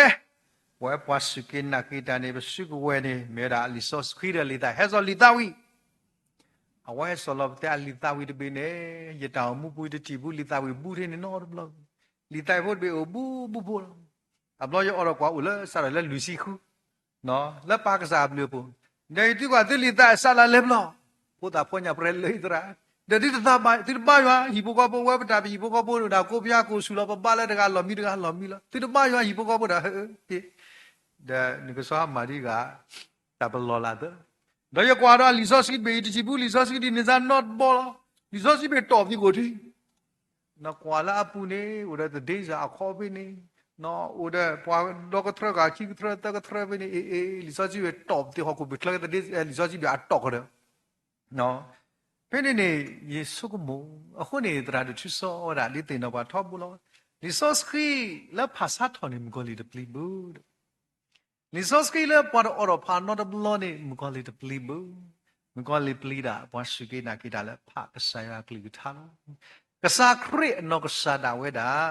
ပဝဲပှၤစူၢ်က့ၤနာ်က့ၤတၢ်န့ၣ် ပစုကဝဲၤန့ၣ် မ့ၢ်ဝဲဒၣ်လံာ်စီဆှံဒီးလံာ်သး ဟဲစိာ်လံာ်သးဝံၣ် အဝဲဟဲစိာ်လီၤပသဲအလံာ်သးဝံၣ်တဘ့ၣ်န့ၣ် ယတၢ်အိၣ်မူပူၤတထံၣ်ဘူးလံာ်သးဝံၣ်ဘူးထဲန့ၣ်နီတဘျီ, လံာ်သးဝံၣ်ဖိတဘ့ၣ်အိၣ်ဘူးဘူးဖိလီၤ. တဘျီယအိးထီၣ်ကွၢ်အိၣ်လၢစးထီၣ်လၢလွံၢ်ဆံဃု လၢပၢ်ကစၢ်အဘျုးအဖှိၣ်, ဒီးယသံကွၢ်သုလံာ်သးစးလၢလဲၤဘျီ, ဖိသၣ်ဖိညၣ်ပြဲလၢယသရၣ်, ဒီးသုတသးဘၣ် သုတဘါယွၤဟံၣ်ဖိဃီဖိ ဝဲပတၢ်ပဟံၣ်ဖိဃီဖိန့ၣ် ဒၣ်ကိးပယါကိးဆူၣ်လီၤ ပဘါလၢတဂၤလီၢ်မံတဂၤလီၢ်မံလီၤ သုတဘါယွၤဟံၣ်ဖိဃီဖိဒီး ဟဲက့ၤ, ဒီးနကဆီဟါမၢ်ဒ်ဂၤ တၢ်ပလီၢ်လၢ်သၢ, ဒီးယကွၢ်ဒီးလံာ်စီဆှံတဘ့ၣ် ယတထံၣ်ဘူးလံာ်စီဆှံဒ်န့ၣ်စ့ၢ်နီတဘျီလီၤ. လံာ်စီဆှံဘ့ၣ်တီၣ်ပသံကိးထံ နကွၢ်လၢအပူၤန့ၣ် အိၣ်ဒီးသဒ့စ့ၢ်အခီဖဲန့ၣ်, အိၣ်ဒီးပှၤဒီကထြၢဂၤခံကထြၢသၢကထြၢဖဲန့ၣ် အ့ အ့ လံာ်စီဆှံဘ့ၣ်တီၣ်ပသံဟီၣ်ခိၣ်ဘ့ၣ်ချၢကသဒ့ လံာ်စီဆှံဘ့ၣ်အတီၣ်ကဒီး, ဖဲန့ၣ်န့ၣ် ယဆိကမိၣ်, အဃိန့ၣ် သရၣ်ဒိၣ်ထူစီဝဲဒၣ် ဒ်သ့ၣ်နီၣ်ပှၤထီဘိလီၤ. လံာ်စီဆှံလၢဖးဆါထီၣ်န့ၣ် မုၣ်ကီၤလံၢ်တပျံၤဘၣ် လံာ်စီဆှံလၢပှၤတအိးထီၣ်ဖးနီတဘျီန့ၣ် မုၣ်ကီၤလံၢ်တပျံၤဘၣ်. မုၣ်ကီၤလံၢ်ပျံၤဒၣ် ပှၤစူၢ်က့ၤနာ်က့ၤတၢ်လၢဖးကစၢ်ယွၤအကလုၢ်ကထါလီၤ. ကစၢ်ခရံာ်အနီၢ်ကစၢ်ဒၣ်ဝဲဒၣ်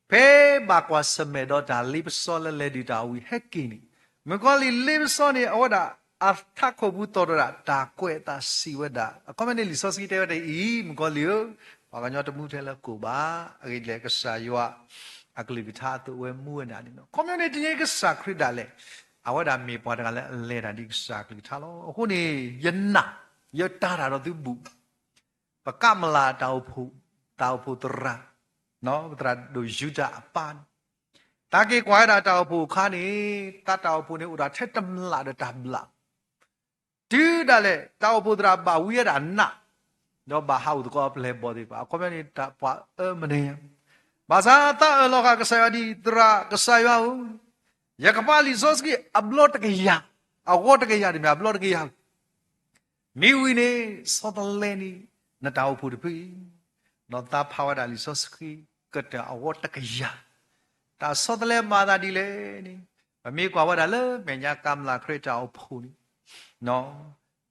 ဖဲဘၣ်ကွၢ်ဆၢၣ်မဲာ်ဒီးတၢ်လ့ပစီလၢလဲၤဒုၣ်တၢ်ဝံၤဟဲက့ၤန့ၣ်, မုၣ်ကီၤလံၢ်လ့ပစီန့ၣ် အဝဲဒၣ်အထးခိၣ်ပူၤတီၣ်တၢ်ဒီးတၢ်ကွဲးအသးစံးဝဲဒၣ် အခီပညီန့ၣ် လံာ်စီဆှံတဲဝဲဒၣ်အံၤ မုၣ်ကီၤလံၢ်ဧၢ, ပှၤကညီတမူထဲလၢကိၣ်ဘၣ်, အဂ့ၢ်ဒ်လဲၣ် ကစၢ်ယွၤအကလုၢ်ကထါအသိးဝဲမူဝဲဒၣ်န့ၣ်လီၤ. အခီပညီန့ၣ် တနံၤအံၤကစၢ်ခရံာ်ဒၣ်လဲာ် အဝဲဒၣ်မ့ၢ်ပှၤတဂၤလၢအလဲၤတၢ်ဒ်ကစၢ်အကလုၢ်ကထါလီၤ. အဃိန့ၣ် ယနာ်, ယတၢ်တၢ်ဒီးသုဘူး ပကမျၢ်တၢ်အိၣ်ဖှိၣ်, တၢ်အိၣ်ဖှိၣ်သရၣ်, ပသရၣ်ဒိၣ်ယူဒၤအပၢ်န့ၣ်, တၢ်က့ၤကွၢ်ဝဲဒၣ်တၢ်အိၣ်ဖှိၣ်အခါန့ၣ် တၢ်တၢ်အိၣ်ဖှိၣ်န့ၣ်အိၣ်ဒၣ်ထဲတမျၢ်ဒီးတၢ်ဘျၣ် တုၤဒၣ်လဲာ် တၢ်အိၣ်ဖှိၣ်သရၣ်ဘၣ်ဝံအဒၣ်နး, ဒီးဘၣ်ဟးအိၣ်သကိးအပျဲၢ်ဘီၣ်သ့ၣ်တဖၣ် အခီပညီန့ၣ် တၢ်ပှၤအၢမနုၤညါ, ဘၣ်ဆၣ်သးအၢၣ်လီၤဃာ်ကစၢ်ယွၤဒ်အံၤ သရၣ်ကစၢ်ယွၤဧၢ, ယကဖးလံာ်စီဆှံအဘျီတကယၤ, အဂီၢ်တကယၤတမ့ၢ် အဘျီတကယၤ မ့ၢ်ဝံၤန့ၣ် ဆီတလဲန့ၣ် နတၢ်အိၣ်ဖှိၣ်တဖုအံၤ, ဒီးသးဖးဝဲဒၣ်လံာ်စီဆှံ ကတၢၢ်အဂီၢ်တကယၤ, တၢ်ဆီတလဲမၤသးဒ်လဲၣ်န့ၣ်, ပမ့ၢ်ကွၢ်ဝဲဒၣ်လၢမဲာ်ညါကမျၢ်ခရံာ်တၢ်အိၣ်ဖှိၣ်န့ၣ်,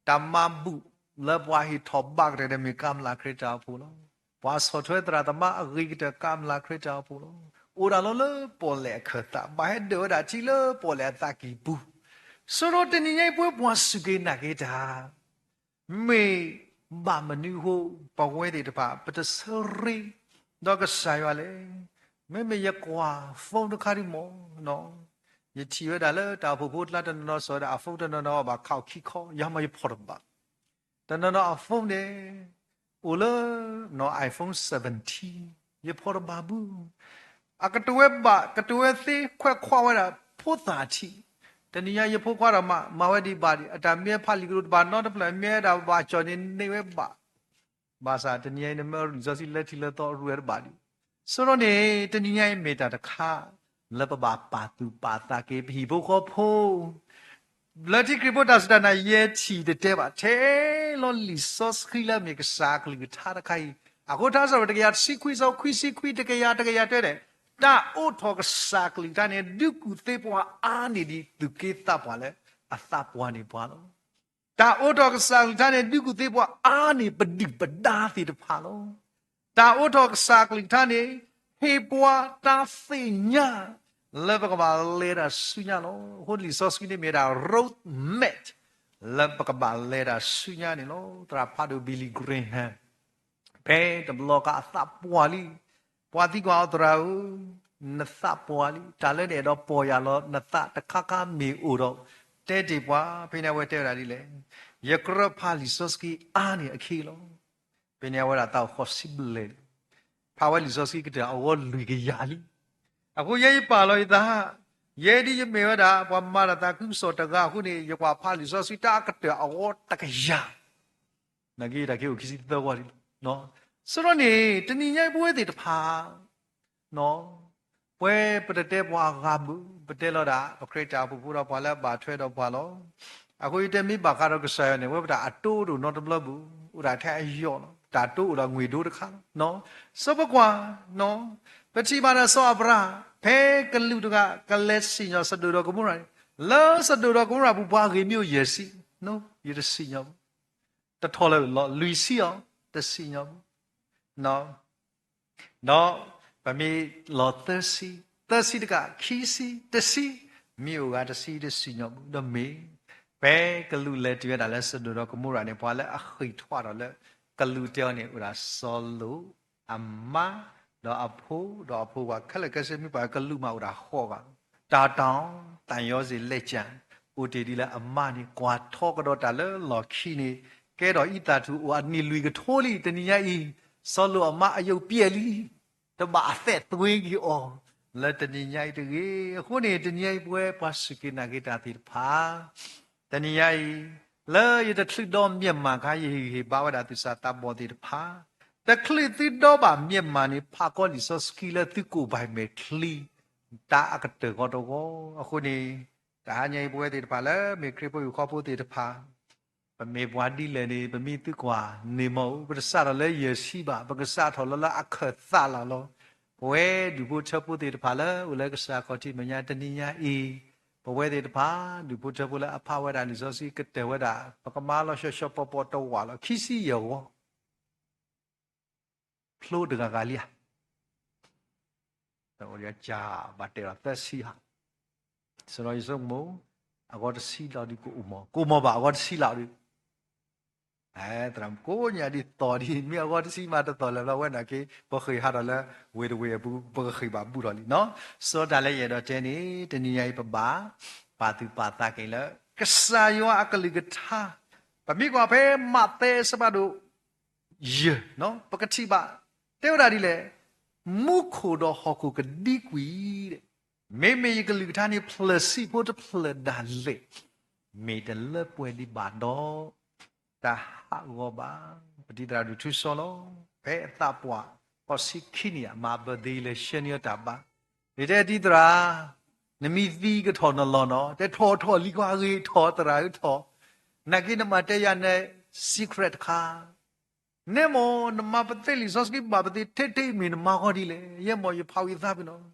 တၢ်မၤဘူၣ်လၢပှၤဟ့ၣ်ထီၣ်ဘးကတၢၢ်န့ၣ်မ့ၢ်ကမျၢ်ခရံာ်တၢ်အိၣ်ဖှိၣ်လီၤ. ပှၤဆီၣ်ထွဲသရၣ်သမါအဂ့ၤကတၢၢ်ကမျၢ်ခရံာ်တၢ်အိၣ်ဖှိၣ်လီၤ. အိၣ်ဒၣ်လီၤလၢပီၣ်လဲၣ်အခၢၣ်သး ဘၣ်ဟဲဒၢးဝဲဒၣ်ထံလၢပီၣ်လဲၣ်အသးကံၢ်ပူၤ, ဆိဒီးတနံၤညါအံၤပဝဲပှၤစူၢ်က့ၤနာ်က့ၤတၢ် မ့ၢ်ဘၣ်မနုၤအဃိ ပဝဲသ့ၣ်တဖၣ် ပတဆၢရ့ဒီးကစၢ်ယွၤလဲၣ်. မ့မ့ၢ်ယကွၢ် phone တခါဒံးမ့ၢ်နီၤ, ယထံၣ်ဝဲဒၣ်လၢတၢ်အိၣ်ဖှိၣ်ဖိအကျါ တနီၤနီၤစိာ်ဝဲဒၣ်အ phone တနီၤနီၤဘၣ်ခးအီၤခံခီ ယၤမ့ၢ်ယဖီၣ်တဘၣ်, တနီၤနီၤအ phone န့ၣ် အိၣ်လၢ နီၤ iPhone seventeen ယဖီၣ်တဘၣ်ဘၣ် အကတၢၢ်ဝဲဘၣ် ကတၢၢ်ဝဲသ့ ခွဲးခွါဝဲဒၣ်ဖိသၣ်ထံး, တနံၤညါယဖိခွါဒီးမၤ မၤဝဲဒံးဘၣ်ဒံး အတၢ်မ့ၢ်ဖးလံာ်ကရူၢ်တဘၣ်နီတဖျၢၣ် မ့ၢ်ဝဲဒၣ်ဘၣ်ကၠီၣ်န့ၣ် န့ၢ်ဝဲဘၣ်, ဘၣ်ဆၣ်တနံၤညါအံၤ နမ့ၢ်လံာ်စီဆှံလၢထံလၢသီရူၢ်ဝဲတဘၣ်ဒံး, ဆိဒီးန့ၣ် တနံၤညါအံၤမ့ၢ်တၢ်တခါ လၢပဘၣ်ပာ်သူၣ်ပာ်သးက့ၤ ပဟံၣ်ဖိဃီဖိ လၢထံခရံာ်ဖိတၢ်စူၢ်တၢ်နာ် ယဲထံၣ်တတဲဘၣ် ထဲလီၤလံာ်စီဆှံလၢအမ့ၢ်ကစၢ်အကလုၢ်ကထါတခါအံၤ, အဃိထါစံးထီၣ်ပတြၢၤတကယၤတဆံခွံ အဆၢဖိခွံဆံခွံ တကယၤ တကယၤတဲဒၣ်, တၢ်အိးထီၣ်ကစၢ်အကလုၢ်ကထါန့ၣ် ဒုးကူၣ်သ့ပှၤအါန့ၢ်ဒံးသူၣ်က့သးပှၢ်လၢအသးပှၢ်န့ၢ်ပှၤလီၤ. တၢ်အိးထီၣ်ကစၢ်အကလုၢ်ကထါန့ၣ် ဒုးကူၣ်သ့ပှၤအါန့ၢ်ပဒုၣ်ပဒါသ့ၣ်တဖၣ်လီၤ. တၢ်အိးထီၣ်ကစၢ်အကလုၢ်ကထါန့ၣ် ဟ့ၣ်ပှၤတၢ်သ့ၣ်ညါ လၢပကဘၣ်လဲၤတၢ်ဆူညါလီၤ. အဃိလံာ်စီဆှံန့ၣ်မ့ၢ်ဝဲဒၣ် road map လၢပကဘၣ်လဲၤတၢ်ဆူညါန့ၣ်လီၤ. သရၣ်ဖးဒိၣ် Billy Graham ဖဲတဘျီခါအသးပှၢ်လံ, ပှၤသံကွၢ်အီၤ သရၣ်ဧၢ, နသးပှၢ်လံ, တၢ်လၢနအဲၣ်ဒိးပီၢ်ယၢ်လီၤနသးတခါခါမ့ၢ်အိၣ်ဒီး တဲတ့ၢ်ပှၤ, ဖဲန့ၣ်အဝဲတဲဝဲဒၣ်ဒ်လဲၣ်, ယကြၢးဖးလံာ်စီဆှံအါန့ၢ်အခ့လီၤ. ဖဲန့ၣ်အဝဲဒၣ်သးအိၣ်ဃိးဆံဘျဲၣ်လံ, ဖးဝဲလံာ်စီဆှံကတၢၢ်အဂီၢ်လွံၢ်ကယၤလံ. အဃိယဲယပာ်လီၤယသး, ယဲဒ်ယမ့ၢ်ဝဲဒၣ် ပှၤမၤတၢ်သးခုကစီၣ်တဂၤအဃိန့ၣ် ယကွၢ်ဖးလံာ်စီဆှံတၢ်အကတၢၢ်အဂီၢ်တကယၤ နာ်က့တၢ်က့ၤအိၣ်ခံဆံသၢဝီလံလီၤ. စရီန့ၣ် တနံၤညါအံၤပဝဲသ့ၣ်တဖၣ် ပဝဲပတတဲပှၤအဂၤဘၣ်, ပတဲလီၤဒၣ် ပခရံာ်တၢ်အိၣ်ဖှိၣ်ဖိဒီးပှၤလၢအဘၣ်ထွဲဒီးပှၤလီၤ. အဃိယတဲမ့ၢ်ဘၣ်ဃးဒီးကစၢ်ယွၤန့ၣ် ဝဲပတၢ်အတိတအိၣ်နီတဘျီဘၣ်, အိၣ်ဒၣ်ထဲအယီၢ်လီၤ. တၢ်တိအိၣ်ဒီးငွေဒိတခါလီၤ. စီၤပကွၢ် ပထံၣ်ဘၣ်ဒီးစီၤအၤဘြၤဟၣ် ဖဲကလူးတဂၤ ကလဲၤစံၣ်ညီၣ်စဒိၣ်ဒီးကမိရၤန့ၣ်, လၢစဒိၣ်ဒီးကမိရၤပူၤ ပှၤဂ့ၤမ့ၢ်အိၣ်ယဲၢ်ဆံ, ယတစံၣ်ညီၣ်ဘၣ်, တထီၣ်လၢာ်လီၤ, လွံၢ်ဆံအီၤ တစံၣ်ညီၣ်ဘၣ် ဒီးပမ့ၢ်လီၤသၢဆံ, သၢဆံတကး ခံဆံ, တဆံ, မ့ၢ်အိၣ်ဂၤတဆံတစံၣ်ညီၣ်ဘၣ်, ဒီးမ့ၢ် ဖဲကလူးလဲၤတုၤဝဲဒၣ်လၢစဒိၣ်ဒီးကမိရၤန့ၣ် ပှၤလၢအဃ့ၢ်ထွဲဒီးလၢ ကလူးတဲအီၤန့ၣ် အိၣ်ဒၣ်စီၤလိာ်အမါ ဒီးအဖိ ဒီးအဖိခွါခဲလၢာ်ခဲဆ့ မ့ၢ်ပှၤကလူးမးအိၣ်ဒၣ်ဃိးဂၤ, တၢ်တၢ် သံယောဇဉ်လက်ကျန် အိၣ်တ့ၢ်ဒ်လၢအမါန့ၣ် ကွၢ်ထီကဒီးတၢ်လၢလီၢ်ခံန့ၣ် ကဲထီၣ်အံသၣ်ထူၣ်အိၣ်အနံၣ်လွံၢ်ကထိလံ, တနံၤညါအံၤ စီၤလိာ်အမါအယုၢ်ပျဲၢ်လံ, တဘၣ်အသဲးသွ့က့ၤအီၤ လၢတနံၤညါအံၤတဂ့ၤ. အဃိန့ၣ် တနံၤညါအံၤ ပဝဲပှၤစူၢ်က့ၤနာ်က့ၤတၢ်သ့ၣ်တဖၣ် တနံၤညါအံၤ လၢယတချုးဒီးမျၢ်မၤခါ ယဟ့ၣ်ဂံၢ်ဟ့ၣ်ဘါဝဲဒၣ်သူၣ်စၢ်သးဘီၣ်သ့ၣ်တဖၣ်, တချုးသုဒီဘၣ်မျၢ်မၤန့ၣ် ဖးကီလံာ်စီဆှံလၢသုကိးဘၣ်မဲာ်ချံ တၢ်အကတၢၢ်ဂီၤတဂီၤ. အဃိန့ၣ် တဟါညါအံၤ ပဝဲသ့ၣ်တဖၣ်လၢမ့ၢ်ခရံာ်ဖိဟံၣ်ဖိဃီဖိသ့ၣ်တဖၣ် ပမ့ၢ်ပှၤဒ်လဲၣ်န့ၣ် ပမ့ၢ်သုကွၢ်န့ၣ်မ့ၢ် ပတစးထီၣ်လၢယဲၢ်ဆံဘၣ်, ပကစးထီၣ်လၢလၢအခၢၣ်သးလီၤလီၤ. ပဝဲဒူၣ်ဖိထၢဖိသ့ၣ်တဖၣ်လၢအိၣ်လၢကစၢ်ခီၣ်ထံးမဲာ်ညါ တနံၤညါအံၤ ပဝဲသ့ၣ်တဖၣ် ဒူၣ်ဖိထၢဖိလၢအဖးဝဲဒၣ်လံာ်စီဆှံကတၢၢ်ဝဲဒၣ် ပကမၤလီၤဆှီဆှီပီပီတဝာ်လီၤ ခံဆံယဲၢ်ဂီၤ ဖျိတဂၤဂၤလံဧါ. ကဘၣ်တဲဒီးသၢဆံဧါ, စရီယဆိကမိၣ် အဂီၢ်တဆံလီၤဒုးကအိၣ်မး, ကအိၣ်မးဘၣ် အဂီၢ်တဆံလီၤဒုး, သရၣ်ကိးညါဒ်သိးဒ် မ့ၢ်အဂီၢ်တဆံမးတသိးလၢၤဘျီဝဲနာ်က့ ပဃ့ၢ်ဟးထီၣ်လၢ ဝ့ၢ်တဝ့ၢ်အပူၤ ပကဃ့ၢ်ဘၣ်ဘူၣ်ထီၣ်လံနီၤ. စီၤတၢ်လၢယအဲၣ်ဒိးတဲန့ၣ် တနံၤညါအံၤပဘၣ် ပာ်သူၣ်ပာ်သးက့ၤလၢ ကစၢ်ယွၤအကလုၢ်ကထါ, ပမ့ၢ်ကွၢ်ဖဲမးသဲအဆၢဖးဒိၣ် ယဲၢ် ပကထံၣ်ဘၣ် တဲဝဲဒၣ်ဒ်လဲၣ်, မူခိၣ်ဒီးဟီၣ်ခိၣ်ကဒံကွံာ်, မ့မ့ၢ်ယကလုၢ်ကထါန့ၣ် ဖျၢၣ်ဆံးဖိတဖျၢၣ်ဒၣ်လဲာ် မ့ၢ်တလၢပှဲၤဒံးဘၣ်ဒီး တၢ်ဟးဂီၤဘၣ်. ပတံၤသရၣ်ဒိၣ်ထူစီလီၤ, ဖဲအသးပှၢ် ဃိးဆံခံနံၣ် မၤဘၢၣ်သ့လၢ ဆှၢန့ၢ်အီၤတၢ်ဘါ, ယတဲတံၤသရၣ်, နမ့ၢ်သံကထီၣ်နလီၢ်နီၤ, တဲထီၣ်ထီၣ်လံကွၢ်ဂ့ၤထီၣ်သရၣ်ဧၢထီၣ်, နာ်က့နမၤတဲယၤန secret တခါ နဲမ့ၢ်နမၤပသ့လံာ်စီဆှံဘၣ်ပသ့ထဲထဲအံၤ မ့ၢ်နမၤဃီဒ်လဲၣ်, ယဲမ့ၢ်ယဖးဝံသးပ့ၤနီၤ,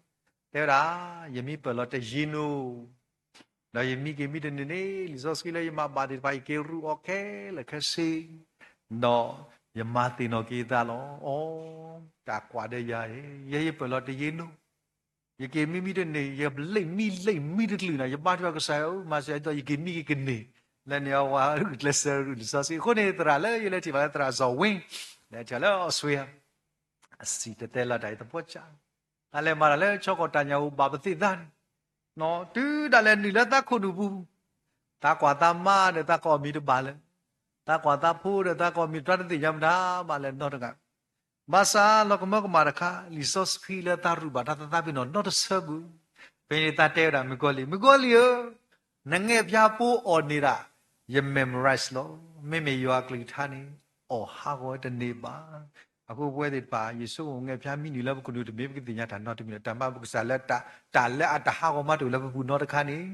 တဲဝဲဒၣ်, ယမ့ၢ်ပၢၢ်လီၤတယ့နိ, ဒီးယမံက့ၤမံတန့ၢ်န့ၣ် လံာ်စီဆှံလၢယမၤဘၣ်သ့ၣ်တဖၣ် ယက့ၤရူးအီၤခဲလၢာ်ခဲဆ့, ဒီးယမၤသ့ၣ်နီၣ်က့ၤသးလီၤ. အိ, တၢ်ကွၢ်ဒီးယၤ, ယဲယပၢၢ်လီၤတယ့နိ ယက့ၤမံမံတန့ၢ် ယလ့ၣ်မံလ့ၣ်မံတချုးနၤ, ယဘါထုကစၢ်ယွၤဧၢ, မၤစၢၤယဒ်သိးယက့ၤမံက့ၤကန့ၢ်, လၢန့ၣ်အဝဲဂုာ်ကျဲးစၢးရူးလံာ်စီဆှံ. အဃိန့ၣ် သရၣ်လၢယလဲၤထံၣ်ဘၣ်လၢသရၣ်စီၤဝ့, လဲၤထံၣ်လၢအီစထြ့လယါ, အစံၣ်တဲၤတဲလီၤတၢ်အံၤသပှၢ်ကၢ်, တၢ်လဲၤမၤတၢ်လၢဆီကီၢ်တၢ်ညၣ်ဧိၤဘၣ်ပသ့ၣ်သးန့ၣ်, တုၤဒၣ်လဲာ်နုာ်လၢသးခိၣ်နူာ်ပူၤ, သးကွၢ်သးမါဒီးသးကအီၣ်မ့ၤတဘၣ်လၢၤ, သးကွၢ်သးဖိဒီးသးကအီၣ်မ့ၤတြီတသ့ၣ်ညါမတၤဘၣ်လၢၤနီတဂၤ ဘၣ်ဆၣ်လီၤကမၢကမၣ်တခါ လံာ်စီဆှံလၢသးရူးဘၣ်တၢ်သးသးပ့ၤနီၣ်နီတဆၢပူၤ, ဖဲန့ၣ်သးတဲဝဲဒၣ်မုၣ်ကီၤလံၢ်, မုၣ်ကီၤလံၢ်ဧၢ, နငဲၢ်ဖျါဖိအီၣ်န့ၢ်ဒၣ် ယ memorize လီၤ. မ့မ့ၢ်ယွၤအကလုၢ်ကထါန့ၣ် အီၣ်ဟးဂီၤတန့ၢ်ဘၣ်. အဃိပဝဲသ့ၣ်တဖၣ် ယဆိကမိၣ်ငဲၢ်ဖျါမံနုၤလၢပကနူၤတမ့ၢ်ပကသ့ၣ်ညါတၢ်နီတမံၤဒီး တၢ်မၤပကစၢ်လၢ တၢ်လၢအတဟးဂီၤမးတအိၣ်လၢပပူၤနီတခါန့ၣ်,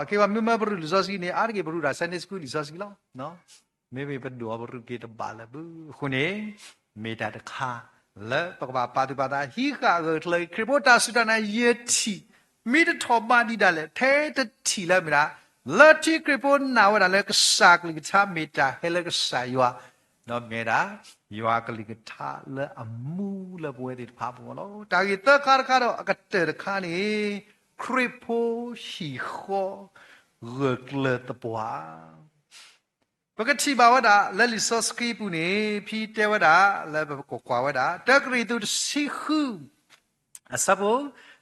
အက့ၤဘၣ်မ့မ့ၢ်ပရူးလံာ်စီဆှံန့ၣ် အါတက့ၢ်ပရူးဒၣ် Sunday school လံာ်စီဆှံလီၤ. မ့မ့ၢ်ပဒိၣ်အီၤပရူးက့ၤတဘၣ်လၢၤဘၣ်. အဃိန့ၣ် မ့ၢ်တၢ်တခါ လၢပကဘၣ်ပာ်သူၣ်ပာ်သး ဟံးဃာ်ဂၢၢ်ကျၢၤ ခရံာ်ဖိတၢ်စူၢ်တၢ်နာ်ယဲၢ်ထံၣ်, မ့ၢ်တထီၣ်ဘးဒံးဒၣ်လဲာ် ထဲတထံၣ်လၢမ့ၢ်ဒၣ် လၢထံခရံာ်ဖိနာ်ဝဲဒၣ်လၢကစၢ်ကလုၢ်ကထါမ့ၢ်တၢ်ဟဲလၢကစၢ်ယွၤ, ဒီးမ့ၢ်ဒၣ် ယွၤကလုၢ်ကထါလၢအမူလၢပဝဲသ့ၣ်တဖၣ်အပူၤလီၤ. တၢ်ဂ့ၢ်သၢခါတခါဒီးအကတၢၢ်တခါန့ၣ် ခရံာ်ဖိဟံၣ်ဃီဂၢၢ်ကျၢၤသပှၢ် ပကထံၣ်ဘၣ်ဝဲဒၣ်လၢလံာ်စီဆှံပူၤန့ၣ် ဖဲတဲဝဲဒၣ်လၢပကကွၢ်ဝဲဒၣ် တၢကရံၣ်သူးတဆံဃု အဆၢဖိ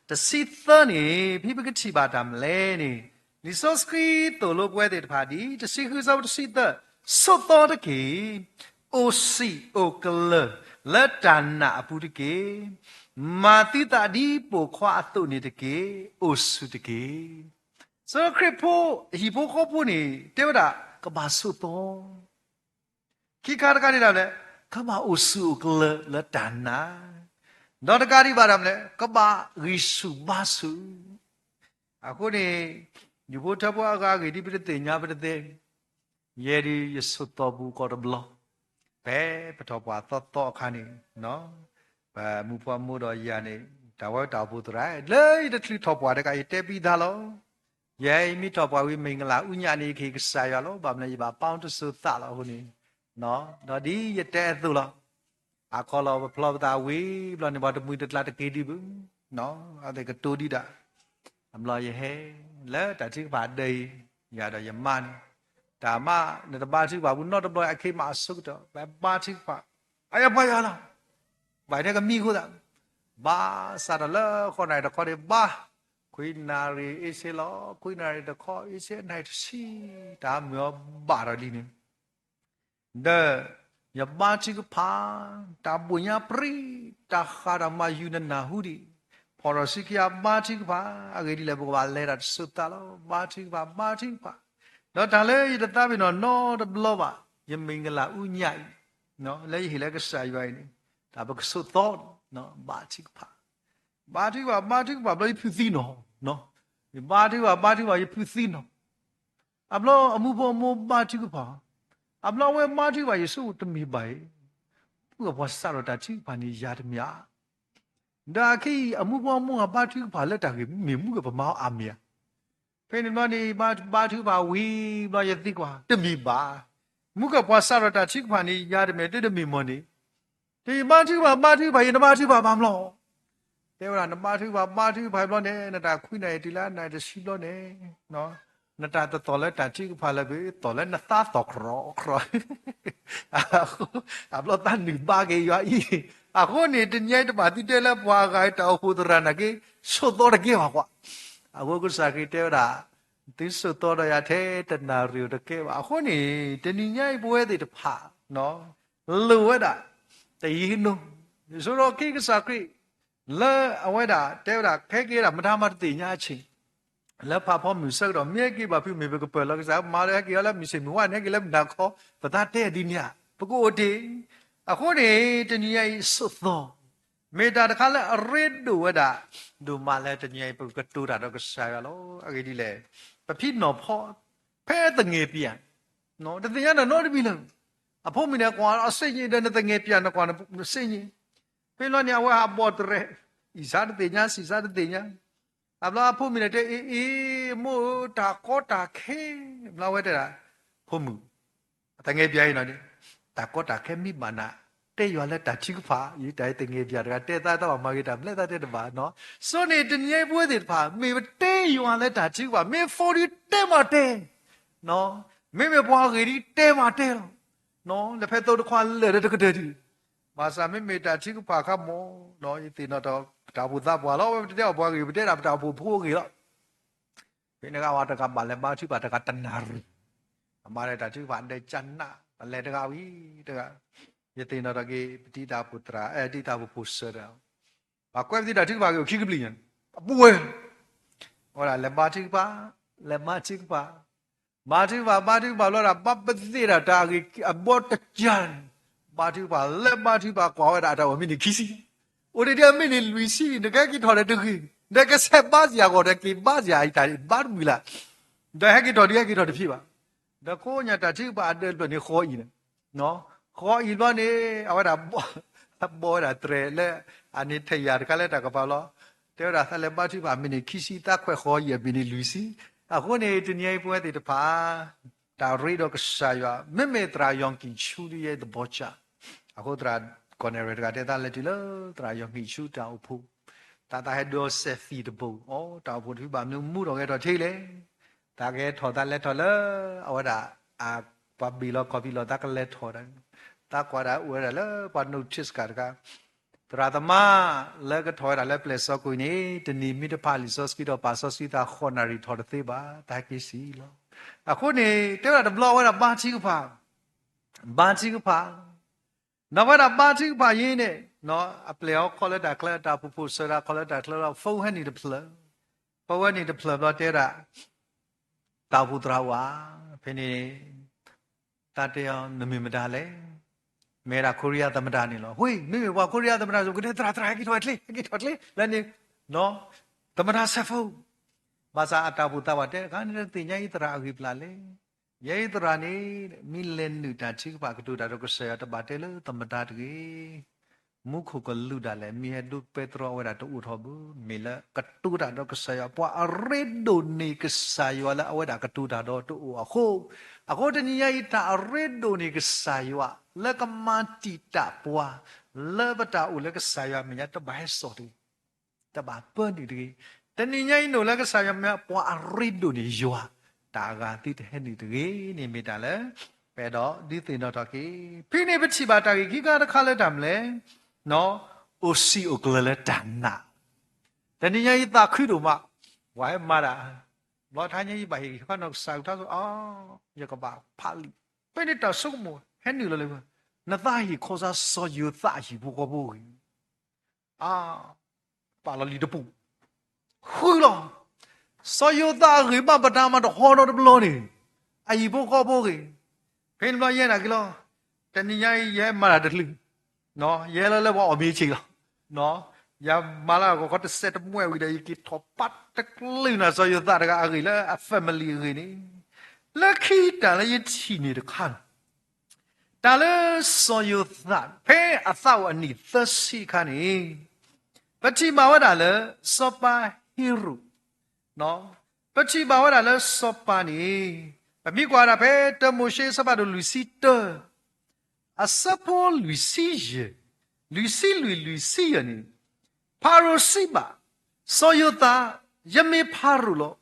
တဆံသၢန့ၣ် ဖဲပကထံၣ်ဘၣ်တၢ်မနုၤလဲၣ်န့ၣ်, လံာ်စီဆှံသိၣ်လိပဝဲသ့ၣ်တဖၣ်ဒ် တဆံဃုအဆၢဖိတဆံသၢ, ဆိးသီတက့ၢ်, အိၣ်စံာ်အိၣ်ကလၢၢ်လၢတၢ်နာ်အပူၤတက့ၢ်. မၤသုသးဒ်ပိာ်ခွါအသိးန့ၣ်တက့ၢ်, အိၣ်ဆူၣ်တက့ၢ်. စီၤခရံာ်ဖိအဟံၣ်ဖိဃီဖိန့ၣ် တဲဝဲဒၣ် ကဘၣ်ဆိးသီ ခံခါတခါန့ၣ်ဒၣ်လဲာ်, ကဘၣ်အိၣ်ဆူၣ်အိၣ်ကလၢၤလၢတၢ်နာ်, ဒီးတကးဒံးဘၣ်ဒၣ်လဲာ် ကဘၣ်ဂံၢ်ဆူၣ်ဘါဆူၣ်. အဃိန့ၣ် ယိၤဖိထၢဖိအဂၤအဂ့ၢ်ဒ်ပတသ့ၣ်ညါပတသ့, ယဲဒၣ်ယဆိးသီပူၤကီးတဘျီ, ဖဲပထီၣ်ပှၢ်သီသီအခါန့ၣ်, ပမိၢ်ပှၢ်မိၢ်ဒီးယၤန့ၣ် တၢ်ဝဲတၢ်အိၣ်ဖှိၣ်သရၣ် လၢယတချုးထီၣ်ပှၢ်တကး ယတဲပံသးလီၤ. ယဲယမ့ၢ်ထီၣ်ပှၢ်ဝံၤ မ့ၢ်ဂလၢ်အူညၣ်န့ၣ် ယကဟ့ၣ်ကစၢ်ယွၤလီၤ. ဘၣ်မနုၤယဘၣ်ပာ်တစိၤသးလီၤအဃိန့ၣ်, ဒီးဒ်ယတဲအသိးလီၤ. အခီလီၤပဖျီပသးဝံၤဘျီန့ၣ် ပှၤတမှံၤတကျါတက့ၤဒံးဘၣ်, အသ့ၣ်ကတိၤဒံးဒၣ်, အဘျီယဟဲ လၢတၢ်ထုကဖၣ်ဒၢအံၤ, ယၤဒီးယမါန့ၣ်, တၢ်မါ နတဘါထုကဖၣ်ဘူးနီတဘျီ အခ့မးအဆိကတၢၢ် ပဘါထုကဖၣ်, အယပှၤယွၤလီၤ. ဘၣ်ထဲကမံဃိသး, ဘၣ်ဆၣ်ဒီးလၢဃိးနၣ်ရံၣ်တခီန့ၣ် ဘါ, ခွံနၣ်ရံၣ်အ့ၣ်စ့လီၤ, ခွံနၣ်ရံၣ်တခီ အ့ၣ်စ့ နၣ်ရံၣ်တဆံ, တၢ်မုာ်အီၤဘၣ်ဒီးလံန့ၣ် ဒီးယဘါထုကဖၣ်, တၢ်ဘိၣ်ညါပြံ, တၢ်ဃးတၢ်မၤယူၤနနၢ်ဟူဒံး, ဖီၣ်ထီၣ်ဆူခံဂၤဘါထုကဖၣ်, အဂ့ၢ်ဒ်လဲၣ် ပကဘၣ်လဲၤတၢ်တစိၤသးလီၤ, ဘါထုကဖၣ် ဘါထုကဖၣ်, ဒီးတၢ်လၢယတသးပ့ၤနီၣ်နီတဘျီဘၣ်, ယမ့ၢ်ဂလၢ်အူညၣ်အံၤ, လၢယဟ့ၣ်လၢကစၢ်ယွၤအံၤန့ၣ်, တၢ်ပကဆိးသီ, ဘါထုကဖၣ်, ဘါထုကဖၣ် ဘါထုကဖၣ်ဘျီယဖုးသံနီၤ, ယဘါထုကဖၣ် ဘါထုကဖၣ်ယဖုးသံနီၤ အဘျီအမူဖိအမိၢ်ဘါထုကဖၣ်, အဘျီအဝဲဘါထုကဖၣ်ယဆိကမိၣ်တမ့ၢ်ဘၣ်အံၤ, မုၢ်ဂီၤပှၤစးထီၣ်တၢ်ထုကဖၣ်န့ၣ်ယၤတမ့ၢ်ဧါ, ဒီးအခဲအံၤ အမူဖိအမိၢ်ဂၤဘါထုကဖၣ်လၢတၢ်ဂ့ၢ်မ့ၢ်မုၢ်ဂီၤပမၤအီၤအါမ့ၢ်ဧါ, ဖဲန့ၣ်ဘျီန့ၣ် ဘါထုကဖၣ်ဝံၤဘျီယသံကွၢ် တမ့ၢ်ဘၣ်, မုၢ်ဂီၤပှၤစးထီၣ်တၢ်ထုကဖၣ်န့ၣ်ယၤတမ့ၢ် တမ့ၢ်မ့ၢ်န့ၣ် တယဘါထုကဖၣ် ဘါထုကဖၣ် ယနဘါထုကဖၣ်ဘၣ်မလီၤ တဲဝဲဒၣ် နဘါထုကဖၣ် ဘါထုကဖၣ်ဘျီန့ၣ် နတၢ်ခွံနၣ်ရံၣ်တုၤလၢနၣ်ရံၣ်တဆံဘျီန့ၣ်, နတၢ်တသီၣ်လၢတၢ်ထုကဖၣ်လၢၤဘၣ်, သီၣ်လၢနသးသီၣ်ကြီကြီ, အဘျီသးနုာ်ဘါက့ၤယွၤအံၤ, အဃိန့ၣ် တနံၤအံၤတဘၣ်သုတဲလၢပှၤဂၤအံၤတၢ်အိၣ်ဖှိၣ်သရၣ်နာ်က့ ဆိးသီတကဲဘၣ်ကွၢ်, အဃိကစၢ်ခရံာ်တဲဝဲဒၣ် သုဆိးသီဒီးယၤထဲတနၣ်ရံၣ်အိၣ်တကဲဘၣ်. အဃိန့ၣ် တနံၤညါအံၤပဝဲသ့ၣ်တဖၣ် လိၣ်ဝဲဒၣ် တယံၤတနီၤ, ယဆိကမိၣ်က့ၤကစၢ်ခရံာ် လၢအဝဲဒၣ်တဲဝဲဒၣ် ဟဲက့ၤဝဲဒၣ်မတၤမၤတသ့ၣ်ညါအဆ့ၣ်, လၢဖးဖီမုၢ်ဆၢကတီၢ် မ့ၢ်ဟဲက့ၤဘၣ်ဖုးမ့ၢ်ပကပၢၢ်လီၤကစၢ် မၤလၢဟဲက့ၤအီၤလၢမုၢ်ဆ့ၣ်မုၢ်ဝါန့ၣ် ဟဲက့ၤလၢမုၢ်နၤခီ ပသးတဲဒ်န့ၣ်ဧါ ပကအိၣ်တ့ၢ်. အဃိန့ၣ် တနံၤညါအံၤဆိးသီ မ့ၢ်တၢ်တခါလၢအရ့ဒိၣ်ဝဲဒၣ် ဒိၣ်မးလၢတနံၤအံၤ ပကကတိၤတၢ်ဒီးကစၢ်ယွၤလီၤ. အဂ့ၢ်ဒ်လဲၣ်, ပဖံနီၢ်ဖီ ဖဲသငဲၣ်ပၠး တသ့ၣ်ညါတၢ်နီတမံၤလၢၤ, အဖိမုၣ်န့ၣ်ကွၢ်အီၤစ့ၣ်ညံၣ်ဒီး နသငဲၣ်ပၠးနကွၢ်နစ့ၣ်ညံၣ်, ဖဲလီၤန့ၣ် အဝဲဟးဘီၣ်တရဲၣ်, အံၣ်စါတသ့ၣ်ညါ စံၣ်စါတသ့ၣ်ညါ, အဘျီအဖိမုၣ်န့ၣ်တဲ အ့ အ့ မိၢ်ဧၢ တၢ်ကီတၢ်ခဲ, ဘျီဝဲတဲဒၣ် ဖိမုၣ် သငဲၣ်ပၠးအံၤနီၤန့ၣ် တၢ်ကီတၢ်ခဲမ့ၢ်ဘၣ်နၤ တဲယွၤလၢတၢ်ထုကဖၣ်, ယတၢ်သငဲၣ်ပၠးတဂၤ တဲသးတၢ်ဘၣ်မၤဂ့ၤတၢ်ဘျဲၣ်သးတဲတဘၣ်နီၤ. ဆိန့ၣ် တနံၤအံၤပဝဲသ့ၣ်တဖၣ် မ့ၢ်ပတဲယွၤလၢတၢ်ထုကဖၣ် မ့ၢ်ဖိဒုးတဲမၤတဲ, မ့မ့ၢ်ပှၤဂ့ၤဒုးတဲမၤတဲလီၤ. လၢဖဲသိတခွါလၢာ်ဒီးတကတၢၢ်ဒုး, ဘၣ်ဆၣ်မ့မ့ၢ်တၢ်ထုကဖၣ်ခါမီၢ်, ယသ့ၣ်နီၣ်ထီၣ် ပတၢ်အိၣ်ဖှိၣ်သးပှၢ်လီၤ, အဝဲပတဲအီၤပှၤဂ့ၤ ပတဲဒၣ်ပတၢ်အိၣ်ဖှိၣ်ဖိအဂ့ၢ်လီၤ. ဖဲန့ၣ်ကဝဲတဂၤဘၣ်လဲၤဘါထုကဖၣ်တဂၤတနၣ်ရံၣ်, အမၤလၢတၢ်ထုကဖၣ်ဒဲကနၣ် ပလဲၤတဂၤဝံၤတဂၤ, ယသ့ၣ်နီၣ်ထီၣ်က့ၤ ပတံၤသကိးသရၣ် တံၤသကိးဖိစၢၤတဂၤ, ပှၤကွဲးပတံၤတၢ်ထုကဖၣ်က့ၤအိၣ်ခံကဘျံးညါန့ၣ်, အပူၤဝဲ, အဝဲဒၣ်လဲၤဘါထုကဖၣ်, လဲၤဘါထုကဖၣ် ဘါထုကဖၣ် ဘါထုကဖၣ်ဘျီဒၣ် ဘၣ်ပသ့ၣ်ဒၣ်တၢ်အဂ့ၢ်အဘီတကၢ်န့ၣ်, ဘါထုကဖၣ် လဲၤဘါထုကဖၣ်ကွၢ်ဝဲဒၣ်အတၢ်အိၣ်မံးနံးခံဆံ, အိၣ်ဒံးဒ်အမံးနံးလွံၢ်ဆံန့ၣ် နကဟဲက့ၤထီၣ်ဒီးတဂ့ၤ, ဒီးကဆဲးဘါစ့ၢ်ကီးဒီးက့ၤဘါစ့ၢ်ကီးအံၤတၢ်ဘါတမုာ်လၢ်, ဒီးဟဲက့ၤထီၣ်ဒ်ဟဲက့ၤထီၣ်တဖံးဘၣ်, ဒီးကိးညါတၢ်ထုကဖၣ်အဒၢးတဖျၢၣ်န့ၣ် ဃီအံၤန့ၣ် ဃီအံၤဘျီန့ၣ် အဝဲဒၣ် ဘီဝဲဒၣ်တြဲၤလၢ အန့ၣ်ထဲယၤတခါလၢတၢ်ကပၤလီၤ, တဲဝဲဒၣ်သးလဲၤဘါထုကဖၣ်မံးနံးခံဆံ သးခွဲးဃီအံၤအမံးနံးလွံၢ်ဆံ, အဃိန့ၣ် တနံၤအံၤပဝဲသ့ၣ်တဖၣ် တၢ်ရ့ဒီးကစၢ်ယွၤ မ့မ့ၢ်သရၣ်ယီၢ်ကံၣ်ဆူဒ်ယဲသဘီကၢ်, အဃိသရၣ်ကီၢ်နဲၣ်ရဲၣ်တဂၤတဲသးလဲၤတုၤလၢ သရၣ်ယီၢ်ကံၣ်ဆူတၢ်အိၣ်ဖှိၣ်, သးသးဟဲဒိးစဲးသံၣ်တဘိ, အိ တၢ်အိၣ်ဖှိၣ်တဖုဘၣ်မနုၤမူထီၣ်ဂဲၤထီၣ်ထဲလဲၣ်, သးကဟဲထီၣ်သးလဲၤထီၣ်လၢ အဝဲဒၣ် ပှၤဘ့ၣ်လီၤကီၢ်ဘ့ၣ်လီၤ သးကလဲၤထီၣ်ဒၣ်, သးကွၢ်ဒၣ်အိၣ်ဝဲဒၣ်လၢပှၤ notice တကးတခါ, သရၣ်သမါ လၢကထီၣ်ဝဲဒၣ်လၢပျဲၢ်စီၤကွံာ်န့ၣ် တနံၤမ့ၢ်တဖးလံာ်စီဆှံဒီးပာ်စီဆှံသးဃိးနၣ်ရံၣ်ထီၣ်တသ့ဘၣ်, သးဟဲက့ၤစံးလီၤ. အဃိန့ၣ် တဲဝဲဒၣ်တဘျီဝဲဒၣ်ဘါထုကဖၣ်, ဘါထုကဖၣ် ဒီးဝဲဒၣ်ဘါထုကဖၣ်အံၤန့ၣ် အပျဲၢ်အီၤခီလၢတၢ်ချၢ တၢ်အိၣ်ဖှိၣ်ဖိစၢၤဒၣ်ခီလၢတၢ်ချၢလီၤ, phone ဟဲနုာ်တဖျၢၣ်, phone ဟဲနုာ်တဖျၢၣ်ဘျီတဲဝဲဒၣ် တၢ်အိၣ်ဖှိၣ်သရၣ်အိၣ်ဧါ, ဖဲန့ၣ် သးတဲအီၤ နမ့ၢ်မတၤလဲၣ်, မ့ၢ်ဒၣ်ခိရံယါသမ္မတန့ၣ်လီၤ. ဝ့ၢ် မ့မ့ၢ်ပှၤခိရံယါသမ္မတ ကတဲသရၣ် သရၣ် ဟဲက့ၤထီၣ်ချ့ ဟဲက့ၤထီၣ်ချ့ လၢန့ၣ် သမ္မတ ဆဲဖိ ဘၣ်ဆၣ်အတၢ်ဘူၣ်သးဝးတဲ အခါန့ၣ်တသ့ၣ်ညါအံၤသရၣ်အဂ့ၢ်ပျၢ်လဲၣ်. ယဲအံၤသရၣ်န့ၣ် မ့ၢ်လဲၤနုာ်တၢ်ထုကဖၣ်ကတိၤတၢ်ဒီးကစၢ်ယွၤ တဘၣ်တဲလၢသမ္မတတဂ့ၤ. မူခိၣ်ကလူးဒၣ်လဲာ် မ့ၢ်ဟဲဒိးပဲတြီအဝဲဒၣ်တအိၣ်ထီၣ်ဘၣ်. မ့ၢ်လၢကတိၤတၢ်ဒီးကစၢ်ယွၤ ပှၤအရ့ဒိၣ်န့ၢ်ကစၢ်ယွၤလၢအဝဲဒၣ်ကတိၤတၢ်ဒီးတအိၣ်အဃိ, အဃိတနံၤညါအံၤ တၢ်အရ့ဒိၣ်န့ၢ်ကစၢ်ယွၤ လၢကမၤတံာ်တာ်ပှၤ လၢပတၢ်အိၣ်လၢကစၢ်ယွၤမဲာ်ညါ တဘၣ်ဟဲစိာ်တဂ့ၤ တဘၣ်ပၢနုာ်တဂ့ၤ. တနံၤညါအံၤ နအိၣ်လၢကစၢ်ယွၤမဲာ်ညါ ပှၤအရ့ဒိၣ်န့ၢ်ယွၤ တၢ်အဂၤသုတဟဲနုာ်တဂ့ၤန့ၣ် မ့ၢ်တၢ်လၢ ပအဲၣ်ဒိးဒုးသ့ၣ်နီၣ်ထီၣ်က့ၤ. ဖဲန့ၣ်ပထံၣ်ဘၣ်တၢ်ဂ့ၢ်ခံခါတခါလၢတၢ်မနုၤလဲၣ်, အိၣ်စံာ်အိၣ်ကျၢၤလၢတၢ်နာ်. တနံၤညါအံၤသးခုဒိၣ်မး, ပှၤဟဲမၤတၢ်, ဘျီထါညါအံၤဘၣ်ဟ့ၣ်ဂံၢ်ဟ့ၣ်ဘါနီၢ်ကစၢ်ကထါဆိ, ယကဘၣ်ဖးလံာ်, ဖဲန့ၣ်တၢ်ဆိကမိၣ်ဟဲနုာ်လီၤလၢ, နသးဟ့ၣ်ခီစါစီၤယိၤသးအဟံၣ်ဖိဃီဖိဂ့ၤ အါ, ပာ်လီၤလံာ်တပူၤ, ဃုလီၤ, စီၤယိၤသးအဂံၢ်ဘါပတၢ်မၤတဟီဒီးတဘျီန့ၣ်, အဟံၣ်ဖိဃီဖိဂ့ၤ, ဖဲန့ၣ်ဘျီယဲနာ်က့ၤလီၤ, တနံၤညါအံၤယဟဲမၤတၢ်တချုး, ယဟဲလၢလၢပှၤအီၣ်မ့ၤဆံးလီၤ, ယမၤလၢအဂီၢ်ခီတစဲးတမှဲဝံၤဒီး ယက့ၤထီၣ်ပာ်တကျုာ်နၤစီၤယိၤသးတဂၤအဂ့ၢ်လၢအ family အဂ့ၢ်န့ၣ်, လၢခံတၢ်လၢယထံၣ်န့ၣ်တခါန့ၣ် တၢ်လၢစီၤယိၤသး ဖဲအသးအိၣ်အနံၣ်သၢဆံအခါန့ၣ်, ပထံၣ်ဘၣ်ဝဲဒၣ်လၢ စီၤပၤဟ့ရိၣ်, ပထံၣ်ဘၣ်ဝဲဒၣ်လၢစီၤပၤန့ၣ်, ပမ့ၢ်ကွၢ်ဝဲဒၣ်ဖဲတၢမိၤၡ့အဆၢဖးဒိၣ်လွံၢ်ဆံတၢ, အဆၢဖိလွံၢ်ဆံယဲၢ်, လွံၢ်ဆံလွံၢ်လွံၢ်ဆံယဲၢ်န့ၣ်, ဖၤရိၤစံးဘၣ်, စီၤယိၤသး, ယမ့ၢ်ဖၤရိၤလီၤ.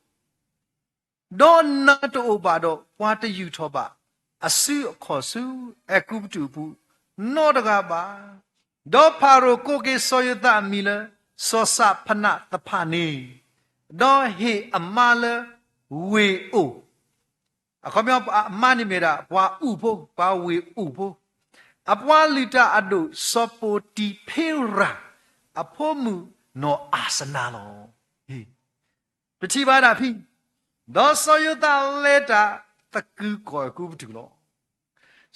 ဒီးနၤတအိၣ်ဘၣ်ဒီးပှၤတယူာ်ထီၣ်ဘၣ် အစုအခီၣ်ဆူအဲၤကူပတူးအပူၤ နီတဂၤဘၣ်. ဒီးဖၤရိၤကိးက့ၤစီၤယိၤသးအမံၤလၢ စီၤၡဖနးသဖၣ်န့ၣ်, ဒီးဟ့ၣ်အမါလၢဝ့ၢ်အိၣ်, အခီပညီအမါန့ၣ်မ့ၢ်ဒၣ်ပှၤအုၣ်ဖိ, ပှၤဝ့ၢ်အိၣ်ဖိ, အပှၤလုၢ်တၢ်အဒိၣ် စီၤပိၤတံၤဖ့ရၤ အဖိမုၣ်နီၢ်အၤစနၤလီၤ. ပထံၣ်ဘၣ်ဒၣ်ဖဲ, ဒီးစီၤယိၤသးလဲၤတၢ်သကုၤကီၢ်အဲၤကူပတူးလီၤ.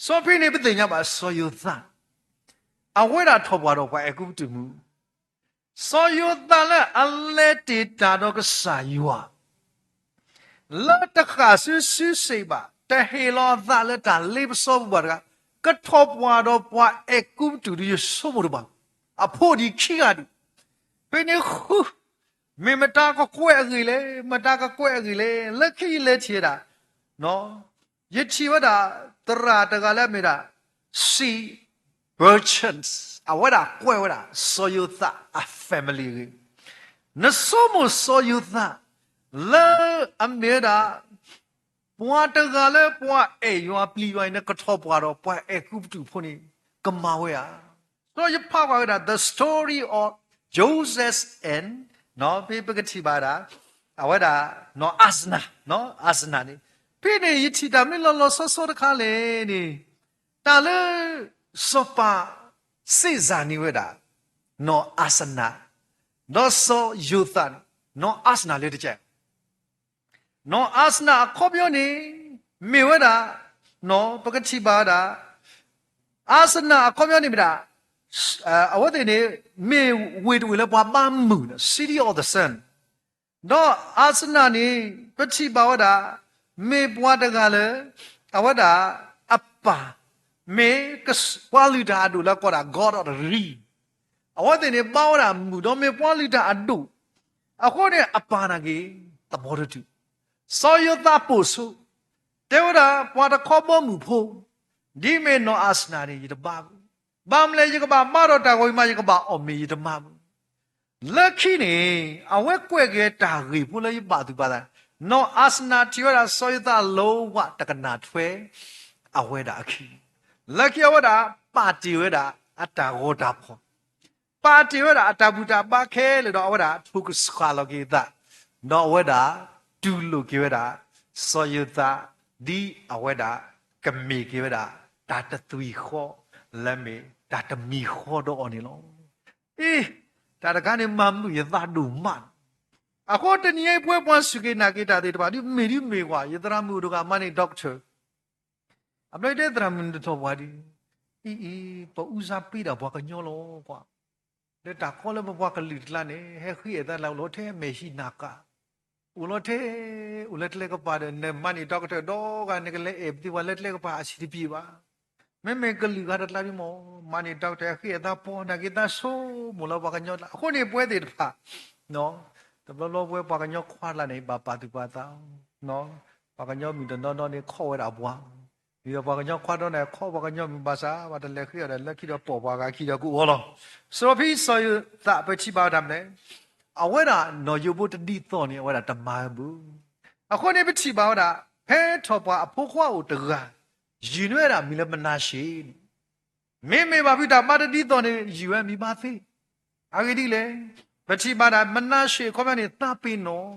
စီၤဖဲန့ၣ်ပသ့ၣ်ညါဘၣ်စီၤယိၤသး, အဝဲဒၣ်ထီၣ်ပှၢ်ဒီးပှၤအဲၤကူပတူးမုၣ်, စီၤယိၤသးလၢအလဲၤတ့ၢ်တၢ်ဒီးကစၢ်ယွၤ လၢတဃၣ်ဆူစုစ့ၣ်ဘၣ်, တဟ့ၣ်လီၤအသးလၢတၢ်လ့ပစီပူၤဘၣ်တဂၤ, ကထီၣ်ပှၢ်ဒီးပှၤအဲၤကူပတူးဒီးယဆိကမိၣ်တဘၣ်, အဖိဒံးခံဂၤဒံး, ဖဲန့ၣ်ဃု, မ့ၢ်မတၤကကွဲးအဂ့ၢ်လဲၣ်, မတၤကကွဲးအဂ့ၢ်လဲၣ်, လၢခံယလဲၤထံၣ်ဝဲဒၣ် ယထံၣ်ဝဲဒၣ် သရၣ်တဂၤလၢအမ့ၢ်ဒၣ် စီၤ Burchard, အဝဲဒၣ်ကွဲးဝဲဒၣ် စီၤယိၤသးအ family အဂ့ၢ်, နဆိကမိၣ်စီၤယိၤသး လၢအမ့ၢ်ဝဲဒၣ် ပှၤတဂၤလၢပှၤအဲၣ်ယွၤပျံၤယွၤအံၤန့ၣ် ကထီၣ်ပှၢ်ဒီးပှၤအဲၤကူပတူးဖိန့ၣ် ကမၤဝဲဧါ. ဒီးယဖးကွၢ်ဝဲဒၣ် The Story of Joseph and, ဖဲပကထံၣ်ဘၣ်ဒၣ် အဝဲဒၣ် နီၢ်အၤစနၤ, နီၢ်အၤစနၤန့ၣ်, ဖဲန့ၣ်ယထံၣ်တၢ်မနုၤလီၤလီၤဆီဆီတခါလဲၣ်န့ၣ်, တၢ်လၢ စီၤပၤ စ့ၣ်စၢ်န့ၢ်ဝဲဒၣ် နီၢ်အၤစနၤ, ဒီးစီၤယိၤသးန့ၣ် နီၢ်အၤစနၤလၢတကဲ နီၢ်အၤစနၤအခီပညီန့ၣ် မ့ၢ်ဝဲဒၣ်, ပကထံၣ်ဘၣ်ဝဲဒၣ်, အၤစနၤအခီပညီန့ၣ်မ့ၢ်ဒၣ်, အဝဲသ့ၣ်န့ၣ် မ့ၢ်ဝ့ၢ်တဝ့ၢ်လၢပှၤဘါမုၢ်န့ၣ် City of the Sun, ဒီးအၤစနၤန့ၣ် ပထံၣ်ဘၣ်ဝဲဒၣ်, မ့ၢ်ပှၤတဂၤလၢ အဝဲဒၣ်အပၢ် မ့ၢ်ပှၤလုၢ်တၢ်အဒိၣ်လၢကိးဒၣ် God of the Ring, အဝဲသ့ၣ်န့ၣ်ဘါဝဲဒၣ်မုၢ်ဒီးမ့ၢ်ပှၤလုၢ်တၢ်အဒိၣ်, အဃိန့ၣ်အပၢ်နာ်က့ၤ သဘီတတုၤ, စီၤယိၤသးပိာ်ဆိ, တဲဝဲဒၣ်ပှၤတခီဘီမုၢ်ဖိ, ဒ်မ့ၢ်နီၢ်အၤစနၤန့ၣ် ယတဘါဘၣ်, ဘၣ်မနုၤလဲၣ် ယကဘၣ်ဘါထီၣ်တၢ်ဂီၤအံၤမး ယကဘၣ်အီၣ်မ့ၤယတမၤဘၣ် လၢခံန့ၣ် အဝဲကွဲးက့ၤတၢ်ဂ့ၢ်ဖိလၢယဘၣ်သူၣ်ဘၣ်သး, နီၢ်အၤစနၤထံၣ်ဝဲဒၣ်စီၤယိၤသးလီၤဝဲတကနၣ်ထွဲ အဝဲဒၣ်အခံ, လၢခံအဝဲဒၣ်ပာ်တ့ၢ်ဝဲဒၣ်အတၢ်ဂီၤတၢ်ဖီၣ်, ပာ်တ့ၢ်ဝဲဒၣ်အတၢ်ဘူၣ်တၢ်ဘါခဲလၢာ်ဒီးအဝဲဒၣ်ထိၣ်ကဆှၣ်လီၤက့ၤအသး, ဒီးအဝဲဒၣ်တူၢ်လိာ်က့ၤဝဲဒၣ် စီၤယိၤသး ဒ်အဝဲဒၣ်ကမ့ၢ်က့ၤဝဲဒၣ် တၢ်တသွံၣ်ဃီ လၢမ့ၢ်တၢ်တမံၤဃီဒီးအီၤန့ၣ်လီၤ. အ့, တၢ်တခါန့ၣ်မၤမုာ်ယသးဒိၣ်မး, အဃိတနံၤအံၤပဝဲပှၤစူၢ်က့ၤနာ်က့ၤတၢ်သ့ၣ်တဖၣ် ဒ်မ့ၢ်ဒ်မ့ၢ်ကွၢ် ယသရၣ်မုၣ်တဂၤမါန့ၣ် doctor, အဘျီတဲသရၣ်မုၣ်နတထီၣ်ပှၤဒ်, အံၤအံၤ ပဦးစားပေးဒၣ်ပှၤကညီလီၤကွၢ်. လၢတၢ်ကီလၢပပှၤကလုာ်တကျါန့ၣ် ဟဲဃ့အဲၣ်သးလၢအိၣ်လီၤထဲမဲာ်ဟံၣ်နၢ်ကၣ်, အိၣ်လီၤထဲ အိၣ်လၢကျဲကပၤဒီး နမၤန့ၢ်ဒီကတၢၢ်ဒီဂၤ နကလဲၤအဲၣ်ပသ့ၣ်ပှၤလၢကျဲကပၤအဆံးတပျ့ၤဘၣ်. မ့မ့ၢ်ကလုာ်ဂၤတကျါဒ်မ့ၢ် မၤန့ၢ်ဒီကတၢၢ် ဃ့အဲၣ်သးပှၤ နာ်က့သးဆိကမိၣ်လၢပှၤကညီလၢ အဃိန့ၣ် ပဝဲသ့ၣ်တဖၣ် တဘျီဘျီပဝဲပှၤကညီခွါတကျါန့ၣ် ဘၣ်ပာ်သူၣ်ပာ်သး, ပှၤကညီမုၣ်တနီၤနီၤန့ၣ် ခိးဝဲဒၣ်ပှၤ, ဒ်သိးပှၤကညီခွါတနီၤန့ၣ် ခိးပှၤကညီမုၣ်ဘၣ်ဆၣ် ဘၣ်တလဲၤဃ့အီၤဒီး လၢခံဒီးပိာ်ပှၤဂၤခံဒီးကအိၣ်လီၤ. စီၤဖံစီၤယိၤသး ပထံၣ်ဘၣ်ဝဲဒၣ်မနုၤလဲၣ်, အဝဲဒၣ်နီၢ်ယိၤဘိတဒ်သိးန့ၣ် အဝဲဒၣ်တမၤဘၣ်. အဃိန့ၣ် ပထံၣ်ဘၣ်ဝဲဒၣ် ဖဲထီၣ်ပှၢ်အဖိခွါအိၣ်တဂၤ ယုၢ်န့ၢ်ဝဲဒၣ်မံၤလၢမနၤၡ့န့ၣ် မ့မ့ၢ်ဘၣ်ဖုးတၢ်ဘါတဒ်သိးန့ၣ် ယုၢ်ဝဲမံၤဘါသ့. အဂ့ၢ်ဒ်လဲၣ်, ပထံၣ်ဘၣ်ဒၣ် မနၤၡ့အခီပညီန့ၣ် သးပ့ၤနီၣ်,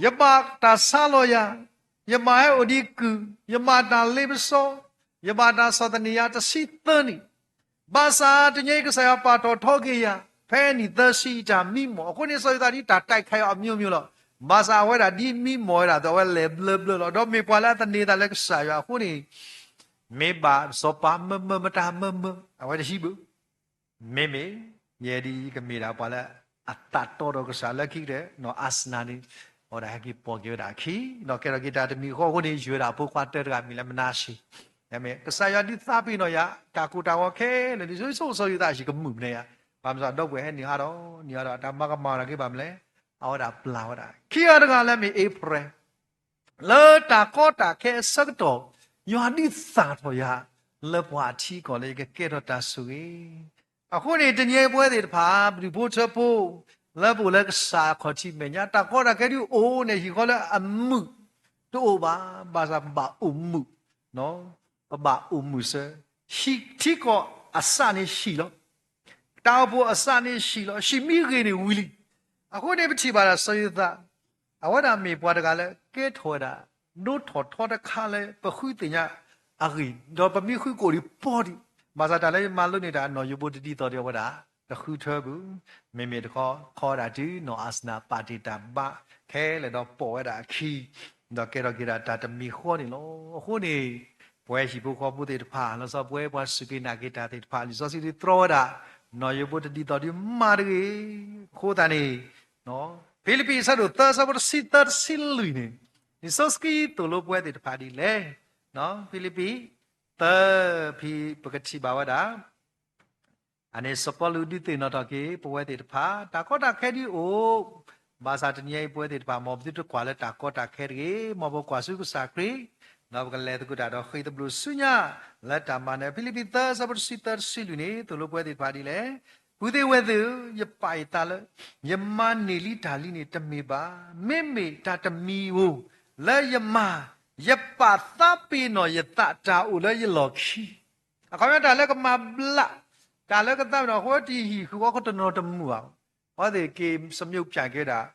ယဘၣ်တၢ်ဆါလီၤယၤ, ယဘၣ်ဟဲအိၣ်ဒံးကုၢ်, ယဘၣ်တၢ်လ့ပစီ, ယဘၣ်တၢ်ဆီၣ်သနံးယၤတဆံသၢနံၣ်, ဘၣ်ဆၣ်တနံၤအံၤ ကစၢ်ယွၤပာ်ထီၣ်ထီက့ၤယၤ ဖဲနံၣ်သၢဆံအံၤ တၢ်မံမီၢ်. အဃိန့ၣ် စီၤယိၤသးဒ်တၢ်တၢ်ခးအီၤအမျိုးမျိုးလီၤ. ဘၣ်ဆၣ်အဝဲဒၣ်ဒ်မံမီၢ်ဝဲဒၣ်ဒီး အဝဲလဲၤဘျၢဘျၢလီၤ. ဒီးမ့ၢ်ပှၤလၢအသန့ၤသးလၢကစၢ်ယွၤအဃိန့ၣ် မ့ၢ်ဘၣ်စီၤပၤမၢမၢမတၤမၢမၢ အဝဲတဟံးဘၣ်. မ့မ့ၢ် ယဲဒ်အံၤကမ့ၢ်ဒၣ်ပှၤလၢအသးတီဒီးကစၢ်လၢခံကတၢၢ် နီၢ်အၤစနၤန့ၣ် အဝဲဒၣ်ဟဲက့ၤပိာ်က့ၤဝဲဒၣ်အခံ ဒီးကဲထီၣ်က့ၤတၢ်တမံၤဃီအဃိန့ၣ် ယုၢ်ဝဲဒၣ်အဖိခွါတၢတဂၤမံၤလၢမနၤၡ့. ကစၢ်ယွၤဒုးသးပ့ၤနီၣ်ယၤ တၢ်ကိၢ်တၢ်ဂီၤခဲလၢာ်န့ၣ် ဆိဆိစီၤယိၤသးအံၤကမုာ်မနုၤယၤ ဘၣ်မနုၤဒီပုၢ်ဝဲၢ်ဟဲနုာ်ဟးထီၣ် နုာ်ဟးထီၣ် တၢ်မၤကမၣ်တၢ်က့ၤဘၣ်မနုၤလဲၣ် အဝဲဒၣ်ပျၢ်ဝဲဒၣ် ခံဂၤတဂၤလၢမ့ၢ်အ့ဖြဲ လၢတၢ်ကီတၢ်ခဲအဆၢကတီၢ် ယွၤဒုးသၣ်ထီၣ်ယၤ လၢပှၤအထံအကီၢ်လၢယကကဲထီၣ်တၢ်ဆိၣ်ဂ့ၤ. အဃိန့ၣ် တနံၤအံၤပဝဲသ့ၣ်တဖၣ် ပဒူၣ်ဖိထၢဖိ လၢပအိၣ်လၢကစၢ်အခီၣ်ထံးမဲာ်ညါ တၢ်ကီတၢ်ခဲဒုးအိၣ်န့ၣ် ဟံၣ်ဃီလၢအမုာ်တအိၣ်ဘၣ်, ဘၣ်ဆၣ်ပဘၣ်အိၣ်မုာ်, ပဘၣ်အိၣ်မုာ်စၢၤ, ဟံၣ်ထံကီၢ်အစးန့ၣ်ဟံၣ်လီၤ. တၢ်အိၣ်ဖှိၣ်အစးန့ၣ်ဟံၣ်လီၤ. ဟံၣ်မ့ၢ်ဂ့ၤန့ၣ်ဝံၤလံ. အဃိန့ၣ် ပထံၣ်ဘၣ်ဒၣ်စီၤယိၤသး အဝဲဒၣ်မ့ၢ်ပှၤတဂၤလၢကဲထီၣ်ဝဲဒၣ် ဒိၣ်ထီၣ်ထီတခါလၢပဃုသ့ၣ်ညါအဂ့ၢ်, ဒီးပမ့ၢ်ဃုကအိၣ်ဒံးပီၢ်ဒံး, ဘၣ်ဆၣ်တၢ်လၢယမၤလိန့ၢ်တၢ်နီၢ်ယိၤဘိတဒ်သိးဒီးအဝဲဒၣ် တဃုထၢဘၣ်. မ့မ့ၢ်တခီ ခီဝဲဒၣ်တုၤနီၢ်အၤစနၤပာ်တ့ၢ်တၢ်ဘါခဲလၢာ်ဒီးပိာ်ဝဲဒၣ်အခံ, ဒီးကဲထီၣ်က့ၤဒၣ်တၢ်တမံၤဃီန့ၣ်လီၤ. အဃိန့ၣ် ပဝဲဟံၣ်ဖိဃီဖိသ့ၣ်တဖၣ် လီၤဆီပဝဲပှၤစူၢ်က့ၤနာ်က့ၤတၢ်သ့ၣ်တဖၣ် လံာ်စီဆှံဒုးတြီဝဲဒၣ် နီၢ်ယိၤဘိတဒ်သိးဒုးမၤတဂ့ၤ. အဃိသတးန့ၣ် ဖံလံးပံးအဆၢဒိၣ်သၢ အဆၢဖိတဆံသၢ တဆံလွံၢ်န့ၣ် လံာ်စီဆှံသိၣ်လိပဝဲသ့ၣ်တဖၣ်ဒ်လဲၣ်. ဖံလံးပံး သၢ ဖဲပကထံၣ်ဘၣ်ဝဲဒၣ် အန့ၣ် စီၤပီလူးဒုးသ့ၣ်နီၣ်ထီၣ်က့ၤ ပဝဲသ့ၣ်တဖၣ် တၢ်ကီတၢ်ခဲဒုးအိၣ်, ဘၣ်ဆၣ်တနံၤအံၤပဝဲသ့ၣ်တဖၣ် မ်ပသုတကွၢ်လၢတၢ်ကီတၢ်ခဲတဂ့ၤ, မ်ပကွၢ်ဆူကစၢ်ခရံာ်, ဒီးပကလဲၤသကိးတၢ်ဒီးဃ့ၢ်သဘျိၣ်ဆူညါ လၢတၢ်မၤနၢၤ. ဖံလံးပံးသၢ အဆၢဖိတဆံသၢ တဆံလွံၢ်န့ၣ် သိၣ်လိပဝဲသ့ၣ်တဖၣ်ဒ်လဲၣ်. ပုၢ်သ့ၣ်ဝဲၢ်သ့ၣ်ဧၢ, ယပာ်ယသးလၢ ယမၤန့ၢ်လံတၢ်လံန့ၣ်တမ့ၢ်ဘၣ်. မ့မ့ၢ်တၢ်တမံၤဧိၤ လၢယမၤ, ယပာ်သးပ့ၤနီၣ်ယသးတၢ်အိၣ်လၢယလီၢ်ခံ အခီပညီတၢ်လၢကမၤဘျး, တၢ်လၢကသးပ့ၤနီၣ် အဃိတဟံၣ်ဃုာ်ဃီ တနီၤတမုာ်ဘၣ်. အဝဲသ့ၣ်က့ၤစမံးပၠးက့ၤဝဲဒၣ်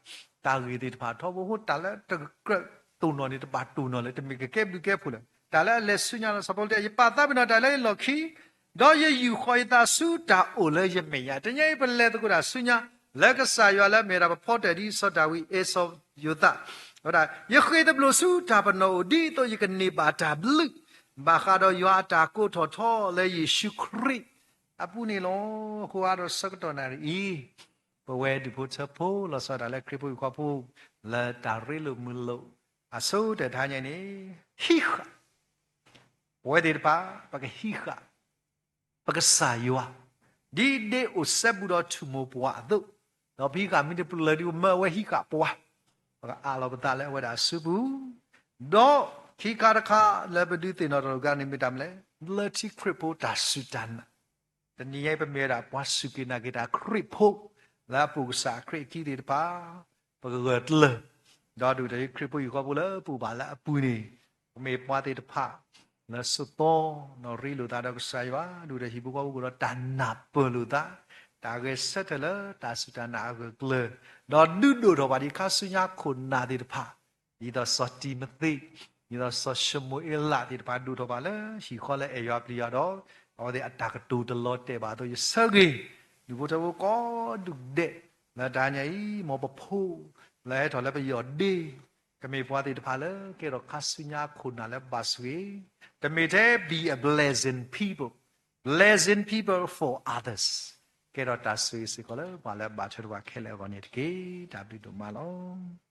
တၢ်ဂ့ၢ်သ့ၣ်တဖၣ်ထီဘိအဃိ တၢ်လၢတကြၢးတိၢ်နီၣ်န့ၣ် တဘၣ်တိၢ်နီၣ်လၢၤ တမ့ၢ်ကကဲဘျုးကဲဖှိၣ်လၢၤ. တၢ်လၢအလဲၤဆူညါလီၤ စီၤပီလူးတဲ ယပာ်သးပ့ၤနီၣ်တၢ်လၢယလီၢ်ခံ ဒီးယယူာ်ဃီၤယသးဆူတၢ်အိၣ်လၢယမဲာ်ညါ. တနံၤအံၤပလဲၤသကိးတၢ်ဆူညါ လၢကစၢ်ယွၤလၢအမ့ၢ်ဝဲဒၣ်ပဖီတၢၣ်ဒ်စီၤဒၤဝံး အဲၣ်စီၤယိၤသး ယဃ့ၢ်သဘျိၣ်ဆူတၢ်ပနီၣ်အိၣ် ဒ်သိးယကန့ၢ်ဘၣ်တၢ်ဘျုး ဘၣ်ဃးဒီးယွၤအတၢ်ကိးထီၣ်ထီလၢယ့ၣ်ၡူးခရံာ်အပူၤန့ၣ်လီၤ. အဃိအါဒီးဆၢကတီၢ်နၣ်ရံၣ်အံၤ ပဝဲဒူၣ်ဖိထၢဖိ လီၤဆီဒၣ်တၢ်လၢခရံာ်ဖိဟံၣ်ဖိဃီဖိ လၢတၢ်ရ့လိာ်မုာ်လိာ်အဆိကတၢၢ်တဟါညါန့ၣ် ဟံးဃာ် ပဝဲသ့ၣ်တဖၣ် ပကဟံးဃာ် ပကစၢ်ယွၤ ဒ်ဒ့အိၣ်စဲဘူးဒီးထူၣ်မိၢ်ပှၢ်အသိး, ဒီးပဟံးဃာ်မ့ၢ်တပျၢၤဒ်ပမၢအဝဲဟံးဃာ်ပှၤ, ပကအးလီၤပသးလၢအဝဲဒၣ်အစုပူၤ, ဒီးခံခါတခါလၢပဒုးသ့ၣ်နီၣ်ထီၣ်တဂၤန့ၣ်မ့ၢ်တၢ်မနုၤလဲၣ်, လၢထံခရံာ်ဖိတၢ်စူၢ်တၢ်နာ် တနံၤအံၤပမ့ၢ်ဝဲဒၣ်ပှၤစူၢ်က့ၤနာ်က့ၤတၢ်ခရံာ်ဖိ လၢအပူၤကစၢ်ခရံာ်အခံသ့ၣ်တဖၣ် ပကဂၢၢ်ကျၢၤ, ဒီးဒုၣ်ဒါခရံာ်ဖိဟံၣ်ဖိဃီဖိလၢပအိၣ်ဘၣ်လၢအပူၤန့ၣ် ပမ့ၢ်ပှၤသ့ၣ်တဖၣ် လၢဆိးသီ ဒီးရ့လိာ်သးဒီးကစၢ်ယွၤ ဒုၣ်ဒါဟံၣ်ဖိဃီဖိကဒီးတၢ်နၢ်ပၢၢ်လိာ်သး, တၢ်ဂဲၤဆၢထၢၣ်လၢတၢ်စူၢ်တၢ်နာ်အဂၢၢ်ကျၢၤ, ဒီးဒုးဒိၣ်ထီၣ်ဘၣ်ဒံးခါဆူညါခိၣ်နၢ်သ့ၣ်တဖၣ် ဒ်သိးစီၤတံၤမသ့း, ဒ်သိးစီၤၡမူၤအ့လးသ့ၣ်တဖၣ် ဒိၣ်ထီၣ်ဘၣ်လၢဟံၣ်ဃီလၢအဲၣ်ယွၤပျံၤယွၤဒီး အဝဲသ့ၣ်အတၢ်ကတိၤတလီၤတဲာ်ဘၣ်အသိး ယဆၢဂ့ၤ ဒူၣ်ဖိထၢဖိကိးဒူၣ်ဒဲး လၢတဟါညါအံၤ မ်ပဖိ လၢဟဲထီၣ်လၢပယီၢ်ဒ့ ကမ့ၢ်ပှၤသ့ၣ်တဖၣ်လၢကဲထီၣ်ခါဆူညါခိၣ်နၢ်လၢဘၣ်ဆိၣ်ဂ့ၤ, တမ့ၢ်ထဲ be a blessing people blessing people for others, ကဲထီၣ်တၢ်ဆိၣ်ဂ့ၤစ့ၢ်ကီးလၢပှၤလၢအဘၣ်ထွဲဒီးပှၤခဲလၢာ်အဂီၢ်န့ၣ်တက့ၢ်. တၢ်ဘျုးဒိၣ်မးလီၤ.